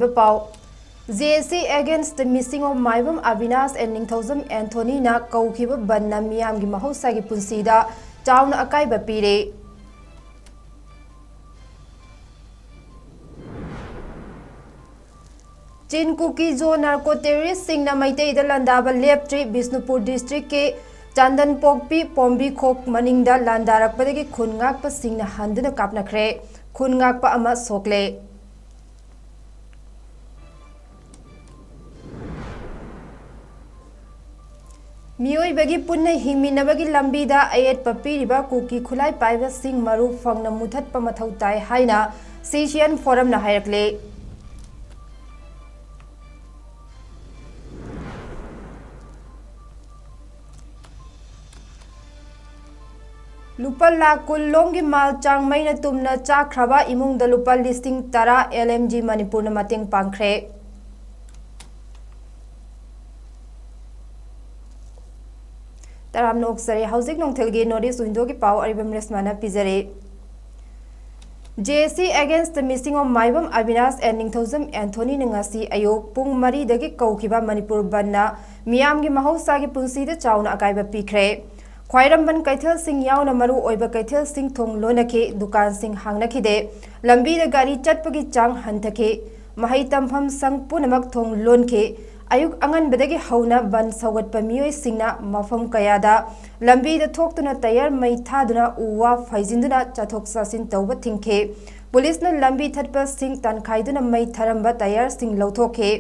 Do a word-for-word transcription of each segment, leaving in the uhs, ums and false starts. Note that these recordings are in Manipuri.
ꯄꯥꯎ꯫ J C against the missing of Maibam Abinash and ꯅꯤꯡꯊꯧꯖꯝ ꯑꯦꯟꯊꯣꯅꯤꯅ ꯀꯧꯈꯤꯕ ꯕꯟꯅ ꯃꯤꯌꯥꯝꯒꯤ ꯃꯍꯧꯁꯥꯒꯤ ꯄꯨꯟꯁꯤꯗ ꯆꯥꯎꯅ ꯑꯀꯥꯏꯕ ꯄꯤꯔꯦ꯫ ꯆꯤꯟ ꯀꯨꯀꯤ ꯖꯣ ꯅꯥꯔꯀꯣ ꯇꯦꯔꯣꯔꯤꯁꯁꯤꯡꯅ ꯃꯩꯇꯩꯗ ꯂꯥꯟꯗꯥꯕ ꯂꯦꯞꯇ꯭ꯔꯤ꯫ ꯕꯤꯁꯅꯨꯄꯨꯔ ꯗꯤꯁꯇ꯭ꯔꯤꯛꯀꯤ ꯆꯥꯟꯗꯟꯄꯣꯛꯄꯤ ꯄꯣꯝꯕꯤꯈꯣꯛ ꯃꯅꯤꯡꯗ ꯂꯥꯟꯗꯥꯔꯛꯄꯗꯒꯤ ꯈꯨꯟ ꯉꯥꯛꯄꯁꯤꯡꯅ ꯍꯟꯗꯨꯅ ꯀꯥꯞꯅꯈ꯭ꯔꯦ꯫ ꯈꯨꯟ ꯉꯥꯛꯄ ꯑꯃ ꯁꯣꯛꯂꯦ꯫ ꯃꯤꯑꯣꯏꯕꯒꯤ ꯄꯨꯟꯅ ꯍꯤꯡꯃꯤꯟꯅꯕꯒꯤ ꯂꯝꯕꯤꯗ ꯑꯌꯦꯠꯄ ꯄꯤꯔꯤꯕ ꯀꯨꯀꯤ ꯈꯨꯠꯂꯥꯏ ꯄꯥꯏꯕꯁꯤꯡ ꯃꯔꯨ ꯐꯪꯅ ꯃꯨꯊꯠꯄ ꯃꯊꯧ ꯇꯥꯏ ꯍꯥꯏꯅ C C N Forumꯅ ꯍꯥꯏꯔꯛꯂꯦ꯫ ꯂꯨꯄꯥ ꯂꯥꯈ ꯀꯨꯟ ꯂꯣꯝꯒꯤ ꯃꯥꯜ ꯆꯥꯡ ꯃꯩꯅ ꯇꯨꯝꯅ ꯆꯥꯛꯈ꯭ꯔꯕ ꯏꯃꯨꯡꯗ ꯂꯨꯄꯥ ꯂꯤꯁꯤꯡ ꯇꯔꯥ L M G ꯃꯅꯤꯄꯨꯔꯅ ꯃꯇꯦꯡ ꯄꯥꯡꯈ꯭ꯔꯦ꯫ ꯇꯔꯥꯝꯅ ꯑꯣꯛꯆꯔꯤ꯫ ꯍꯧꯖꯤꯛ ꯅꯨꯡꯊꯤꯜꯒꯤ North East Windowꯒꯤ ꯄꯥꯎ ꯑꯔꯤꯕꯝ ꯔꯦꯁꯃꯥꯅ ꯄꯤꯖꯔꯤ꯫ J C against the missing of Maibam Abinash and ꯅꯤꯡꯊꯧꯖꯝ ꯑꯦꯟꯊꯣꯅꯤꯅ ꯉꯁꯤ ꯑꯌꯨꯛ ꯄꯨꯡ ꯃꯔꯤꯗꯒꯤ ꯀꯧꯈꯤꯕ ꯃꯅꯤꯄꯨꯔ ꯕꯟꯅ ꯃꯤꯌꯥꯝꯒꯤ ꯃꯍꯧꯁꯥꯒꯤ ꯄꯨꯟꯁꯤꯗ ꯆꯥꯎꯅ ꯑꯀꯥꯏꯕ ꯄꯤꯈ꯭ꯔꯦ꯫ ꯈ꯭ꯋꯥꯏꯔꯝꯕꯟ ꯀꯩꯊꯦꯜꯁꯤꯡ ꯌꯥꯎꯅ ꯃꯔꯨ ꯑꯣꯏꯕ ꯀꯩꯊꯦꯜꯁꯤꯡ ꯊꯣꯡ ꯂꯣꯟꯅꯈꯤ, ꯗꯨꯀꯥꯟꯁꯤꯡ ꯍꯥꯡꯅꯈꯤꯗꯦ, ꯂꯝꯕꯤꯗ ꯒꯥꯔꯤ ꯆꯠꯄꯒꯤ ꯆꯥꯡ ꯍꯟꯊꯈꯤ꯫ ꯃꯍꯩ ꯇꯝꯐꯝ ꯁꯪ ꯄꯨꯝꯅꯃꯛ ꯊꯣꯡ ꯂꯣꯟꯈꯤ꯫ ꯑꯌꯨꯛ ꯑꯉꯟꯕꯗꯒꯤ ꯍꯧꯅ ꯕꯟ ꯁꯧꯒꯠꯄ ꯃꯤꯑꯣꯏꯁꯤꯡꯅ ꯃꯐꯝ ꯀꯌꯥꯗ ꯂꯝꯕꯤꯗ ꯊꯣꯛꯇꯨꯅ ꯇꯌꯥꯔ ꯃꯩ ꯊꯥꯗꯨꯅ ꯎ ꯋꯥ ꯐꯩꯖꯤꯟꯗꯨꯅ ꯆꯠꯊꯣꯛ ꯆꯠꯁꯤꯟ ꯇꯧꯕ ꯊꯤꯡꯈꯤ꯫ ꯄꯨꯂꯤꯁꯅ ꯂꯝꯕꯤ ꯊꯠꯄꯁꯤꯡ ꯇꯥꯟꯈꯥꯏꯗꯨꯅ ꯃꯩ ꯊꯥꯔꯝꯕ ꯇꯌꯥꯔꯁꯤꯡ ꯂꯧꯊꯣꯛꯈꯤ꯫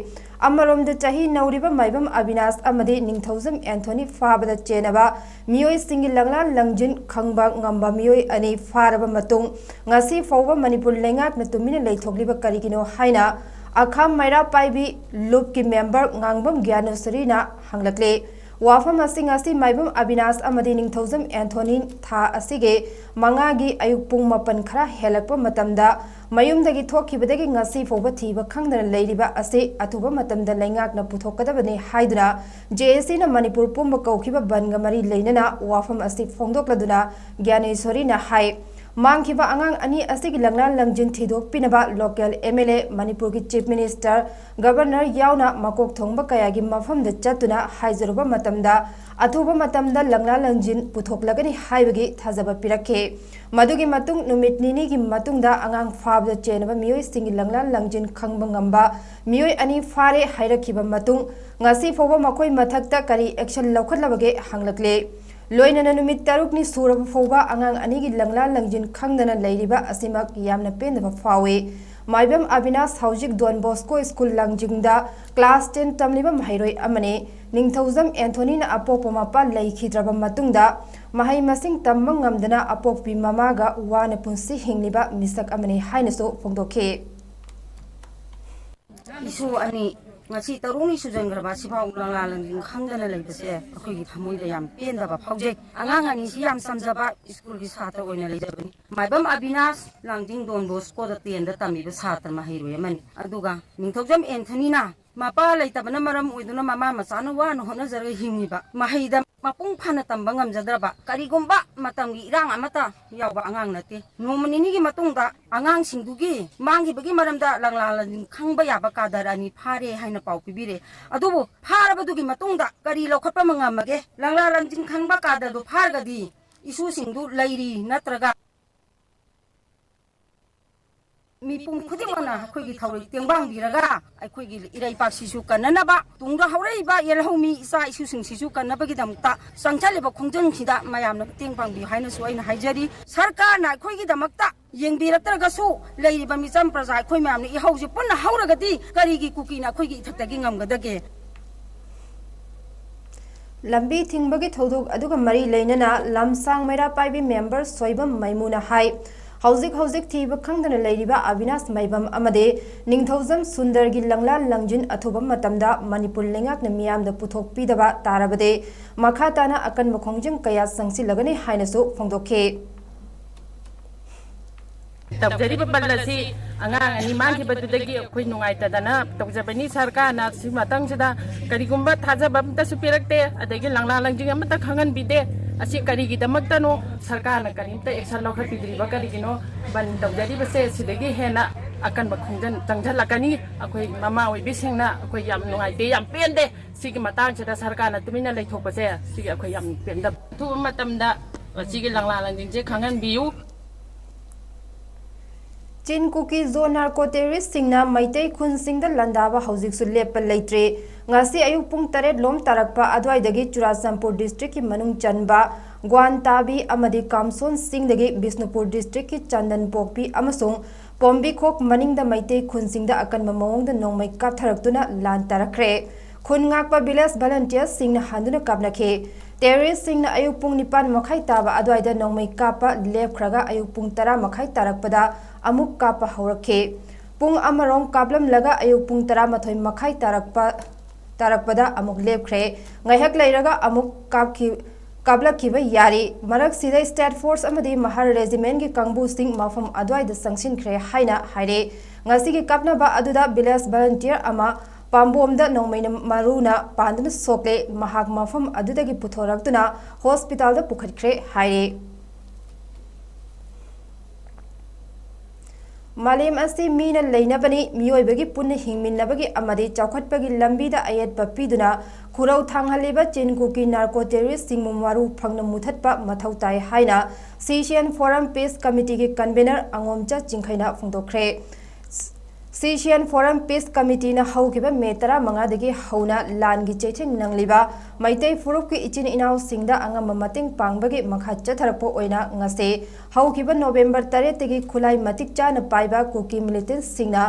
ꯑꯃꯔꯣꯝꯗ ꯆꯍꯤ ꯅꯧꯔꯤꯕ ꯃꯥꯏꯕꯝ ꯑꯕꯤꯅꯥꯁ ꯑꯃꯗꯤ ꯅꯤꯡꯊꯧꯖꯝ ꯑꯦꯟꯊꯣꯅꯤ ꯐꯥꯕꯗ ꯆꯦꯟꯅꯕ ꯃꯤꯑꯣꯏꯁꯤꯡꯒꯤ ꯂꯪꯂꯥ ꯂꯪꯖꯤꯟ ꯈꯪꯕ ꯉꯝꯕ ꯃꯤꯑꯣꯏ ꯑꯅꯤ ꯐꯥꯔꯕ ꯃꯇꯨꯡ ꯉꯁꯤ ꯐꯥꯎꯕ ꯃꯅꯤꯄꯨꯔ ꯂꯩꯉꯥꯛꯅ ꯇꯨꯃꯤꯟꯅ ꯂꯩꯊꯣꯛꯂꯤꯕ ꯀꯔꯤꯒꯤꯅꯣ ꯍꯥꯏꯅ ꯑꯈꯥꯝ ꯃꯩꯔꯥ ꯄꯥꯏꯕꯤ ꯂꯨꯞꯀꯤ ꯃꯦꯝꯕꯔ ꯉꯥꯡꯕꯝ ꯒ꯭ꯌꯥꯅꯦꯁꯣꯔꯤꯅ ꯍꯪꯂꯛꯂꯤ꯫ ꯋꯥꯐꯝ ꯑꯁꯤ ꯉꯁꯤ ꯃꯥꯏꯕꯝ ꯑꯕꯤꯅꯥꯁ ꯑꯃꯗꯤ ꯅꯤꯡꯊꯧꯖꯝ ꯑꯦꯟꯊꯣꯅꯤ ꯊꯥ ꯑꯁꯤꯒꯤ ꯃꯉꯥꯒꯤ ꯑꯌꯨꯛ ꯄꯨꯡ ꯃꯥꯄꯟ ꯈꯔ ꯍꯦꯜꯂꯛꯄ ꯃꯇꯝꯗ ꯃꯌꯨꯝꯗꯒꯤ ꯊꯣꯛꯈꯤꯕꯗꯒꯤ ꯉꯁꯤ ꯐꯥꯎꯕ ꯊꯤꯕ ꯈꯪꯗꯅ ꯂꯩꯔꯤꯕ ꯑꯁꯤ ꯑꯊꯨꯕ ꯃꯇꯝꯗ ꯂꯩꯉꯥꯛꯅ ꯄꯨꯊꯣꯛꯀꯗꯕꯅꯤ ꯍꯥꯏꯗꯨꯅ J A Cꯅ ꯃꯅꯤꯄꯨꯔ ꯄꯨꯝꯕ ꯀꯧꯈꯤꯕ ꯕꯟꯒ ꯃꯔꯤ ꯂꯩꯅꯅ ꯋꯥꯐꯝ ꯑꯁꯤ ꯐꯣꯡꯗꯣꯛꯂꯗꯨꯅ ꯒ꯭ꯌꯥꯅꯦꯁꯣꯔꯤꯅ ꯍꯥꯏ꯫ ꯃꯥꯡꯈꯤꯕ ꯑꯉꯥꯡ ꯑꯅꯤ ꯑꯁꯤꯒꯤ ꯂꯪꯂꯥ ꯂꯪꯖꯤꯟ ꯊꯤꯗꯣꯛꯄꯤꯅꯕ local M L A, ꯃꯅꯤꯄꯨꯔꯒꯤ Chief Minister, Governor ꯌꯥꯎꯅ ꯃꯀꯣꯛ ꯊꯣꯡꯕ ꯀꯌꯥꯒꯤ ꯃꯐꯝꯗ ꯆꯠꯇꯨꯅ ꯍꯥꯏꯖꯔꯨꯕ ꯃꯇꯝꯗ, ꯑꯊꯨꯕ ꯃꯇꯝꯗ ꯂꯪꯂꯥ ꯂꯪꯖꯤꯟ ꯄꯨꯊꯣꯛꯂꯒꯅꯤ ꯍꯥꯏꯕꯒꯤ ꯊꯥꯖꯕ ꯄꯤꯔꯛꯈꯤ꯫ ꯃꯗꯨꯒꯤ ꯃꯇꯨꯡ ꯅꯨꯃꯤꯠ ꯅꯤꯅꯤꯒꯤ ꯃꯇꯨꯡꯗ ꯑꯉꯥꯡ ꯐꯥꯕꯗ ꯆꯦꯟꯅꯕ ꯃꯤꯑꯣꯏꯁꯤꯡꯒꯤ ꯂꯪꯂꯥ ꯂꯪꯖꯤꯟ ꯈꯪꯕ ꯉꯝꯕ ꯃꯤꯑꯣꯏ ꯑꯅꯤ ꯐꯥꯔꯦ ꯍꯥꯏꯔꯛꯈꯤꯕ ꯃꯇꯨꯡ, ꯉꯁꯤ ꯐꯥꯎꯕ ꯃꯈꯣꯏ ꯃꯊꯛꯇ ꯀꯔꯤ action ꯂꯧꯈꯠꯂꯕꯒꯦ ꯍꯪꯂꯛꯂꯦ꯫ ꯂꯣꯏꯅꯅ ꯅꯨꯃꯤꯠ ꯇꯔꯨꯛꯅꯤ ꯁꯨꯔꯕ ꯐꯥꯎꯕ ꯑꯉꯥꯡ ꯑꯅꯤꯒꯤ ꯂꯪꯂꯥ ꯂꯪꯖꯤꯟ ꯈꯪꯗꯅ ꯂꯩꯔꯤꯕ ꯑꯁꯤꯃꯛ ꯌꯥꯝꯅ ꯄꯦꯟꯗꯕ ꯐꯥꯎꯏ꯫ ꯃꯥꯏꯕꯝ ꯑꯕꯤꯅꯥꯁ ꯍꯧꯖꯤꯛ Don Bosco School ꯂꯥꯡꯖꯤꯡꯗ class ten ꯇꯝꯂꯤꯕ ꯃꯍꯩꯔꯣꯏ ꯑꯃꯅꯤ꯫ ꯅꯤꯡꯊꯧꯖꯝ ꯑꯦꯟꯊꯣꯅꯤꯅ ꯑꯄꯣꯛꯄ ꯃꯄꯥ ꯂꯩꯈꯤꯗ꯭ꯔꯕ ꯃꯇꯨꯡꯗ ꯃꯍꯩ ꯃꯁꯤꯡ ꯇꯝꯕ ꯉꯝꯗꯅ ꯑꯄꯣꯛꯄꯤ ꯃꯃꯥꯒ ꯋꯥꯅ ꯄꯨꯟꯁꯤ ꯍꯤꯡꯂꯤꯕ ꯃꯤꯁꯛ ꯑꯃꯅꯤ ꯍꯥꯏꯅꯁꯨ ꯐꯣꯡꯗꯣꯛꯈꯤ꯫ ꯏꯁꯨ ꯑꯅꯤ ꯉꯁꯤ ꯇꯔꯨꯛꯅꯤ ꯁꯨꯖꯟꯈ꯭ꯔꯕ ꯑꯁꯤꯐꯥꯎ ꯂꯪꯂꯥ ꯂꯪꯖꯤꯟ ꯈꯪꯗꯅ ꯂꯩꯕꯁꯦ ꯑꯩꯈꯣꯏꯒꯤ ꯊꯃꯣꯏꯗ ꯌꯥꯝ ꯄꯦꯟꯗꯕ ꯐꯥꯎꯖꯩ꯫ ꯑꯉꯥꯡ ꯑꯅꯤꯁꯤ ꯌꯥꯝ ꯆꯝꯖꯕ ꯁ꯭ꯀꯨꯜꯒꯤ ꯁꯥꯇ꯭ꯔ ꯑꯣꯏꯅ ꯂꯩꯖꯕꯅꯤ꯫ ꯃꯥꯏꯕꯝ ꯑꯕꯤꯅꯥꯁ ꯂꯥꯡꯖꯤꯡ Don Boscoꯗ tenꯗ ꯇꯝꯃꯤꯕ ꯁꯥꯇ꯭ꯔ ꯃꯍꯩꯔꯣꯏ ꯑꯃꯅꯤ꯫ ꯑꯗꯨꯒ ꯅꯤꯡꯊꯧꯖꯝ ꯑꯦꯟꯊꯅꯤꯅ ꯃꯄꯥ ꯂꯩꯇꯕꯅ ꯃꯔꯝ ꯑꯣꯏꯗꯨꯅ ꯃꯃꯥ ꯃꯆꯥꯅ ꯋꯥꯅ ꯍꯣꯠꯅꯖꯔꯒ ꯍꯤꯡꯉꯤꯕ ꯃꯍꯩꯗ ꯃꯄꯨꯡ ꯐꯥꯅ ꯇꯝꯕ ꯉꯝꯖꯗ꯭ꯔꯕ ꯀꯔꯤꯒꯨꯝꯕ ꯃꯇꯝꯒꯤ ꯏꯔꯥꯡ ꯑꯃꯠꯇ ꯌꯥꯎꯕ ꯑꯉꯥꯡ ꯅꯠꯇꯦ꯫ ꯅꯣꯡꯃ ꯅꯤꯅꯤꯒꯤ ꯃꯇꯨꯡꯗ ꯑꯉꯥꯡꯁꯤꯡꯗꯨꯒꯤ ꯃꯥꯡꯈꯤꯕꯒꯤ ꯃꯔꯝꯗ ꯂꯪꯂꯥ ꯂꯪꯖꯤꯟ ꯈꯪꯕ ꯌꯥꯕ ꯀꯥꯗꯔ ꯑꯅꯤ ꯐꯥꯔꯦ ꯍꯥꯏꯅ ꯄꯥꯎ ꯄꯤꯕꯤꯔꯦ꯫ ꯑꯗꯨꯕꯨ ꯐꯥꯔꯕꯗꯨꯒꯤ ꯃꯇꯨꯡꯗ ꯀꯔꯤ ꯂꯧꯈꯠꯄ ꯉꯝꯃꯒꯦ? ꯂꯪꯂꯥ ꯂꯪꯖꯤꯟ ꯈꯪꯕ ꯀꯥꯗꯔꯗꯨ ꯐꯥꯔꯒꯗꯤ ꯏꯁꯨꯁꯤꯡꯗꯨ ꯂꯩꯔꯤ ꯅꯠꯇ꯭ꯔꯒ ꯃꯤꯄꯨꯝ ꯈꯨꯗꯤꯡꯃꯛꯅ ꯑꯩꯈꯣꯏꯒꯤ ꯊꯧꯔꯤ ꯇꯦꯡꯕꯥꯡꯕꯤꯔꯒ ꯑꯩꯈꯣꯏꯒꯤ ꯏꯔꯩꯄꯥꯛꯁꯤꯁꯨ ꯀꯟꯅꯅꯕ, ꯇꯨꯡꯗ ꯍꯧꯔꯛꯏꯕ ꯌꯦꯜꯍꯧꯃꯤ ꯏꯆꯥ ꯏꯁꯨꯁꯤꯡꯁꯤꯁꯨ ꯀꯟꯅꯕꯒꯤꯗꯃꯛꯇ ꯆꯪꯁꯤꯜꯂꯤꯕ ꯈꯣꯡꯖꯪꯁꯤꯗ ꯃꯌꯥꯝꯅ ꯃꯇꯦꯡ ꯄꯥꯡꯕꯤꯌꯨ ꯍꯥꯏꯅꯁꯨ ꯑꯩꯅ ꯍꯥꯏꯖꯔꯤ꯫ ꯁꯔꯀꯥꯔꯅ ꯑꯩꯈꯣꯏꯒꯤꯗꯃꯛꯇ ꯌꯦꯡꯕꯤꯔꯛꯇ꯭ꯔꯒꯁꯨ ꯂꯩꯔꯤꯕ ꯃꯤꯆꯝ ꯄ꯭ꯔꯖꯥ ꯑꯩꯈꯣꯏ ꯃꯌꯥꯝꯅ ꯏꯍꯧꯁꯦ ꯄꯨꯟꯅ ꯍꯧꯔꯒꯗꯤ ꯀꯔꯤꯒꯤ ꯀꯨꯀꯤꯅ ꯑꯩꯈꯣꯏꯒꯤ ꯏꯊꯛꯇꯒꯤ ꯉꯝꯒꯗꯒꯦ? ꯂꯝꯕꯤ ꯊꯤꯡꯕꯒꯤ ꯊꯧꯗꯣꯛ ꯑꯗꯨꯒ ꯃꯔꯤ ꯂꯩꯅꯅ ꯂꯝꯁꯥꯡ ꯃꯩꯔꯥ ꯄꯥꯏꯕꯤ member ꯁꯣꯏꯕꯝ ꯃꯩꯃꯨꯅ ꯍꯥꯏ, ꯍꯧꯖꯤꯛ ꯍꯧꯖꯤꯛ ꯊꯤꯕ ꯈꯪꯗꯅ ꯂꯩꯔꯤꯕ ꯑꯕꯤꯅꯥꯁ ꯃꯩꯕꯝ ꯑꯃꯗꯤ ꯅꯤꯡꯊꯧꯖꯝ ꯁꯨꯟꯗꯔꯒꯤ ꯂꯪꯂꯥ ꯂꯪꯖꯤꯟ ꯑꯊꯨꯕ ꯃꯇꯝꯗ ꯃꯅꯤꯄꯨꯔ ꯂꯩꯉꯥꯛꯅ ꯃꯤꯌꯥꯝꯗ ꯄꯨꯊꯣꯛꯄꯤꯗꯕ ꯇꯥꯔꯕꯗꯤ ꯃꯈꯥ ꯇꯥꯅ ꯑꯀꯟꯕ ꯈꯣꯡꯖꯪ ꯀꯌꯥ ꯆꯪꯁꯤꯜꯂꯒꯅꯤ ꯍꯥꯏꯅꯁꯨ ꯐꯣꯡꯗꯣꯛꯈꯤ꯫ ꯇꯧꯖꯔꯤꯕ ꯕꯟ ꯑꯁꯤ ꯑꯉꯥꯡ ꯑꯅꯤ ꯃꯥꯡꯈꯤꯕꯗꯨꯗꯒꯤ ꯑꯩꯈꯣꯏ ꯅꯨꯡꯉꯥꯏꯇꯗꯅ ꯇꯧꯖꯕꯅꯤ꯫ ꯁꯔꯀꯥꯔꯅ ꯁꯤ ꯃꯇꯥꯡꯁꯤꯗ ꯀꯔꯤꯒꯨꯝꯕ ꯊꯥꯖꯕ ꯑꯃꯠꯇꯁꯨ ꯄꯤꯔꯛꯇꯦ, ꯑꯗꯒꯤ ꯂꯪꯂꯥ ꯂꯪꯖꯤꯡ ꯑꯃꯠꯇ ꯈꯪꯍꯟꯕꯤꯗꯦ꯫ ꯑꯁꯤ ꯀꯔꯤꯒꯤꯗꯃꯛꯇꯅꯣ? ꯁꯔꯀꯥꯔꯅ ꯀꯔꯤꯝꯇ action ꯂꯧꯈꯠꯄꯤꯗ꯭ꯔꯤꯕ ꯀꯔꯤꯒꯤꯅꯣ? ꯕꯟ ꯇꯧꯖꯔꯤꯕꯁꯦ ꯁꯤꯗꯒꯤ ꯍꯦꯟꯅ ꯑꯀꯟꯕ ꯈꯣꯡꯖꯪ ꯆꯪꯁꯤꯜꯂꯛꯀꯅꯤ꯫ ꯑꯩꯈꯣꯏ ꯃꯃꯥ ꯑꯣꯏꯕꯤꯁꯤꯡꯅ ꯑꯩꯈꯣꯏ ꯌꯥꯝ ꯅꯨꯡꯉꯥꯏꯇꯦ, ꯌꯥꯝ ꯄꯦꯟꯗꯦ꯫ ꯁꯤꯒꯤ ꯃꯇꯥꯡꯁꯤꯗ ꯁꯔꯀꯥꯔꯅ ꯇꯨꯃꯤꯟꯅ ꯂꯩꯊꯣꯛꯄꯁꯦ ꯁꯤꯒꯤ ꯑꯩꯈꯣꯏ ꯌꯥꯝ ꯄꯦꯟꯗꯕ꯫ ꯑꯊꯨꯕ ꯃꯇꯝꯗ ꯃꯁꯤꯒꯤ ꯂꯪꯂꯥ ꯂꯪꯖꯤꯡꯁꯦ ꯈꯪꯍꯟꯕꯤꯌꯨ꯫ ꯆꯤꯟ ꯀꯨꯀꯤ ꯖꯣ ꯅꯥꯔꯀꯣ ꯇꯦꯔꯣꯔꯤꯁꯁꯤꯡꯅ ꯃꯩꯇꯩ ꯈꯨꯟꯁꯤꯡꯗ ꯂꯥꯟꯗꯥꯕ ꯍꯧꯖꯤꯛꯁꯨ ꯂꯦꯞꯄ ꯂꯩꯇ꯭ꯔꯤ꯫ ꯉꯁꯤ ꯑꯌꯨꯛ ꯄꯨꯡ ꯇꯔꯦꯠ ꯂꯣꯝ ꯇꯥꯔꯛꯄ ꯑꯗꯨꯋꯥꯏꯗꯒꯤ ꯆꯨꯔꯥꯆꯥꯟꯄꯨꯔ districtꯀꯤ ꯃꯅꯨꯡ ꯆꯟꯕ ꯒ꯭ꯋꯥꯟꯇꯥꯕꯤ ꯑꯃꯗꯤ ꯀꯥꯝꯁꯣꯟ ꯆꯤꯡꯗꯒꯤ ꯕꯤꯁꯅꯨꯄꯨꯔ districtꯀꯤ ꯆꯟꯗꯟ ꯄꯣꯛꯄꯤ ꯑꯃꯁꯨꯡ ꯄꯣꯝꯕꯤꯈꯣꯛ ꯃꯅꯤꯡꯗ ꯃꯩꯇꯩ ꯈꯨꯟꯁꯤꯡꯗ ꯑꯀꯟꯕ ꯃꯑꯣꯡꯗ ꯅꯣꯡꯃꯩ ꯀꯥꯞꯊꯔꯛꯇꯨꯅ ꯂꯥꯟ ꯇꯥꯔꯛꯈ꯭ꯔꯦ꯫ ꯈꯨꯟ ꯉꯥꯛꯄ village volunteersꯁꯤꯡꯅ ꯍꯟꯗꯨꯅ ꯀꯥꯞꯅꯈꯤ꯫ Terroristꯁꯤꯡꯅ ꯑꯌꯨꯛ ꯄꯨꯡ ꯅꯤꯄꯥꯟ ꯃꯈꯥꯏ ꯇꯥꯕ ꯑꯗꯨꯋꯥꯏꯗ ꯅꯣꯡꯃꯩ ꯀꯥꯞꯄ ꯂꯦꯞꯈ꯭ꯔꯒ ꯑꯌꯨꯛ ꯄꯨꯡ ꯇꯔꯥ ꯃꯈꯥꯏ ꯇꯥꯔꯛꯄꯗ ꯑꯃꯨꯛ ꯀꯥꯞꯄ ꯍꯧꯔꯛꯈꯤ꯫ ꯄꯨꯡ ꯑꯃꯔꯣꯝ ꯀꯥꯞꯂꯝꯂꯒ ꯑꯌꯨꯛ ꯄꯨꯡ ꯇꯔꯥꯃꯥꯊꯣꯏ ꯃꯈꯥꯏ ꯇꯥꯔꯛꯄ, ꯇꯥꯔꯛꯄꯗ ꯑꯃꯨꯛ ꯂꯦꯞꯈ꯭ꯔꯦ꯫ ꯉꯥꯏꯍꯥꯛ ꯂꯩꯔꯒ ꯑꯃꯨꯛ ꯀꯥꯞꯈꯤ, ꯀꯥꯞꯂꯛꯈꯤꯕ ꯌꯥꯔꯤ꯫ ꯃꯔꯛꯁꯤꯗ state force ꯑꯃꯗꯤ ꯃꯍꯥꯔ regimentꯀꯤ ꯀꯥꯡꯕꯨꯁꯤꯡ ꯃꯐꯝ ꯑꯗꯨꯋꯥꯏꯗ ꯆꯪꯁꯤꯟꯈ꯭ꯔꯦ ꯍꯥꯏꯅ ꯍꯥꯏꯔꯦ꯫ ꯉꯁꯤꯒꯤ ꯀꯥꯞꯅꯕ ꯑꯗꯨꯗ village volunteer ꯑꯃ ꯄꯥꯝꯕꯣꯝꯗ ꯅꯣꯡꯃꯩ ꯃꯔꯨꯅ ꯄꯥꯟꯗꯨꯅ ꯁꯣꯛꯂꯦ꯫ ꯃꯍꯥꯛ ꯃꯐꯝ ꯑꯗꯨꯗꯒꯤ ꯄꯨꯊꯣꯔꯛꯇꯨꯅ hospitalꯗ ꯄꯨꯈꯠꯈ꯭ꯔꯦ ꯍꯥꯏꯔꯦ꯫ ꯃꯥꯂꯦꯝ ꯑꯁꯤ ꯃꯤꯅ ꯂꯩꯅꯕꯅꯤ, ꯃꯤꯑꯣꯏꯕꯒꯤ ꯄꯨꯟꯅ ꯍꯤꯡꯃꯤꯟꯅꯕꯒꯤ ꯑꯃꯗꯤ ꯆꯥꯎꯈꯠꯄꯒꯤ ꯂꯝꯕꯤꯗ ꯑꯌꯦꯠꯄ ꯄꯤꯗꯨꯅ ꯈꯨꯔꯧ ꯊꯥꯡꯍꯜꯂꯤꯕ ꯆꯤꯟ ꯀꯨꯀꯤ narco terroristꯁꯤꯡꯕꯨ ꯃꯔꯨ ꯐꯪꯅ ꯃꯨꯊꯠꯄ ꯃꯊꯧ ꯇꯥꯏ ꯍꯥꯏꯅ CCN Forum Peace Committeeꯒꯤ convener ꯑꯉꯣꯝꯆꯥ ꯆꯤꯡꯈꯩꯅ ꯐꯣꯡꯗꯣꯛꯈ꯭ꯔꯦ꯫ CCN Forum Peace Committeeꯅ ꯍꯧꯈꯤꯕ ꯃꯦ ꯇꯔꯥꯃꯉꯥꯗꯒꯤ ꯍꯧꯅ ꯂꯥꯟꯒꯤ ꯆꯩꯊꯦꯡ ꯅꯪꯂꯤꯕ ꯃꯩꯇꯩ ꯐꯨꯔꯨꯞꯀꯤ ꯏꯆꯤꯟ ꯏꯅꯥꯎꯁꯤꯡꯗ ꯑꯉꯝꯕ ꯃꯇꯦꯡ ꯄꯥꯡꯕꯒꯤ ꯃꯈꯥ ꯆꯠꯊꯔꯛꯄ ꯑꯣꯏꯅ ꯉꯁꯤ ꯍꯧꯈꯤꯕ ꯅꯣꯕꯦꯝꯕꯔ ꯇꯔꯦꯠꯇꯒꯤ ꯈꯨꯠꯂꯥꯏ ꯃꯇꯤꯛ ꯆꯥꯅ ꯄꯥꯏꯕ ꯀꯨꯀꯤ militantꯁꯤꯡꯅ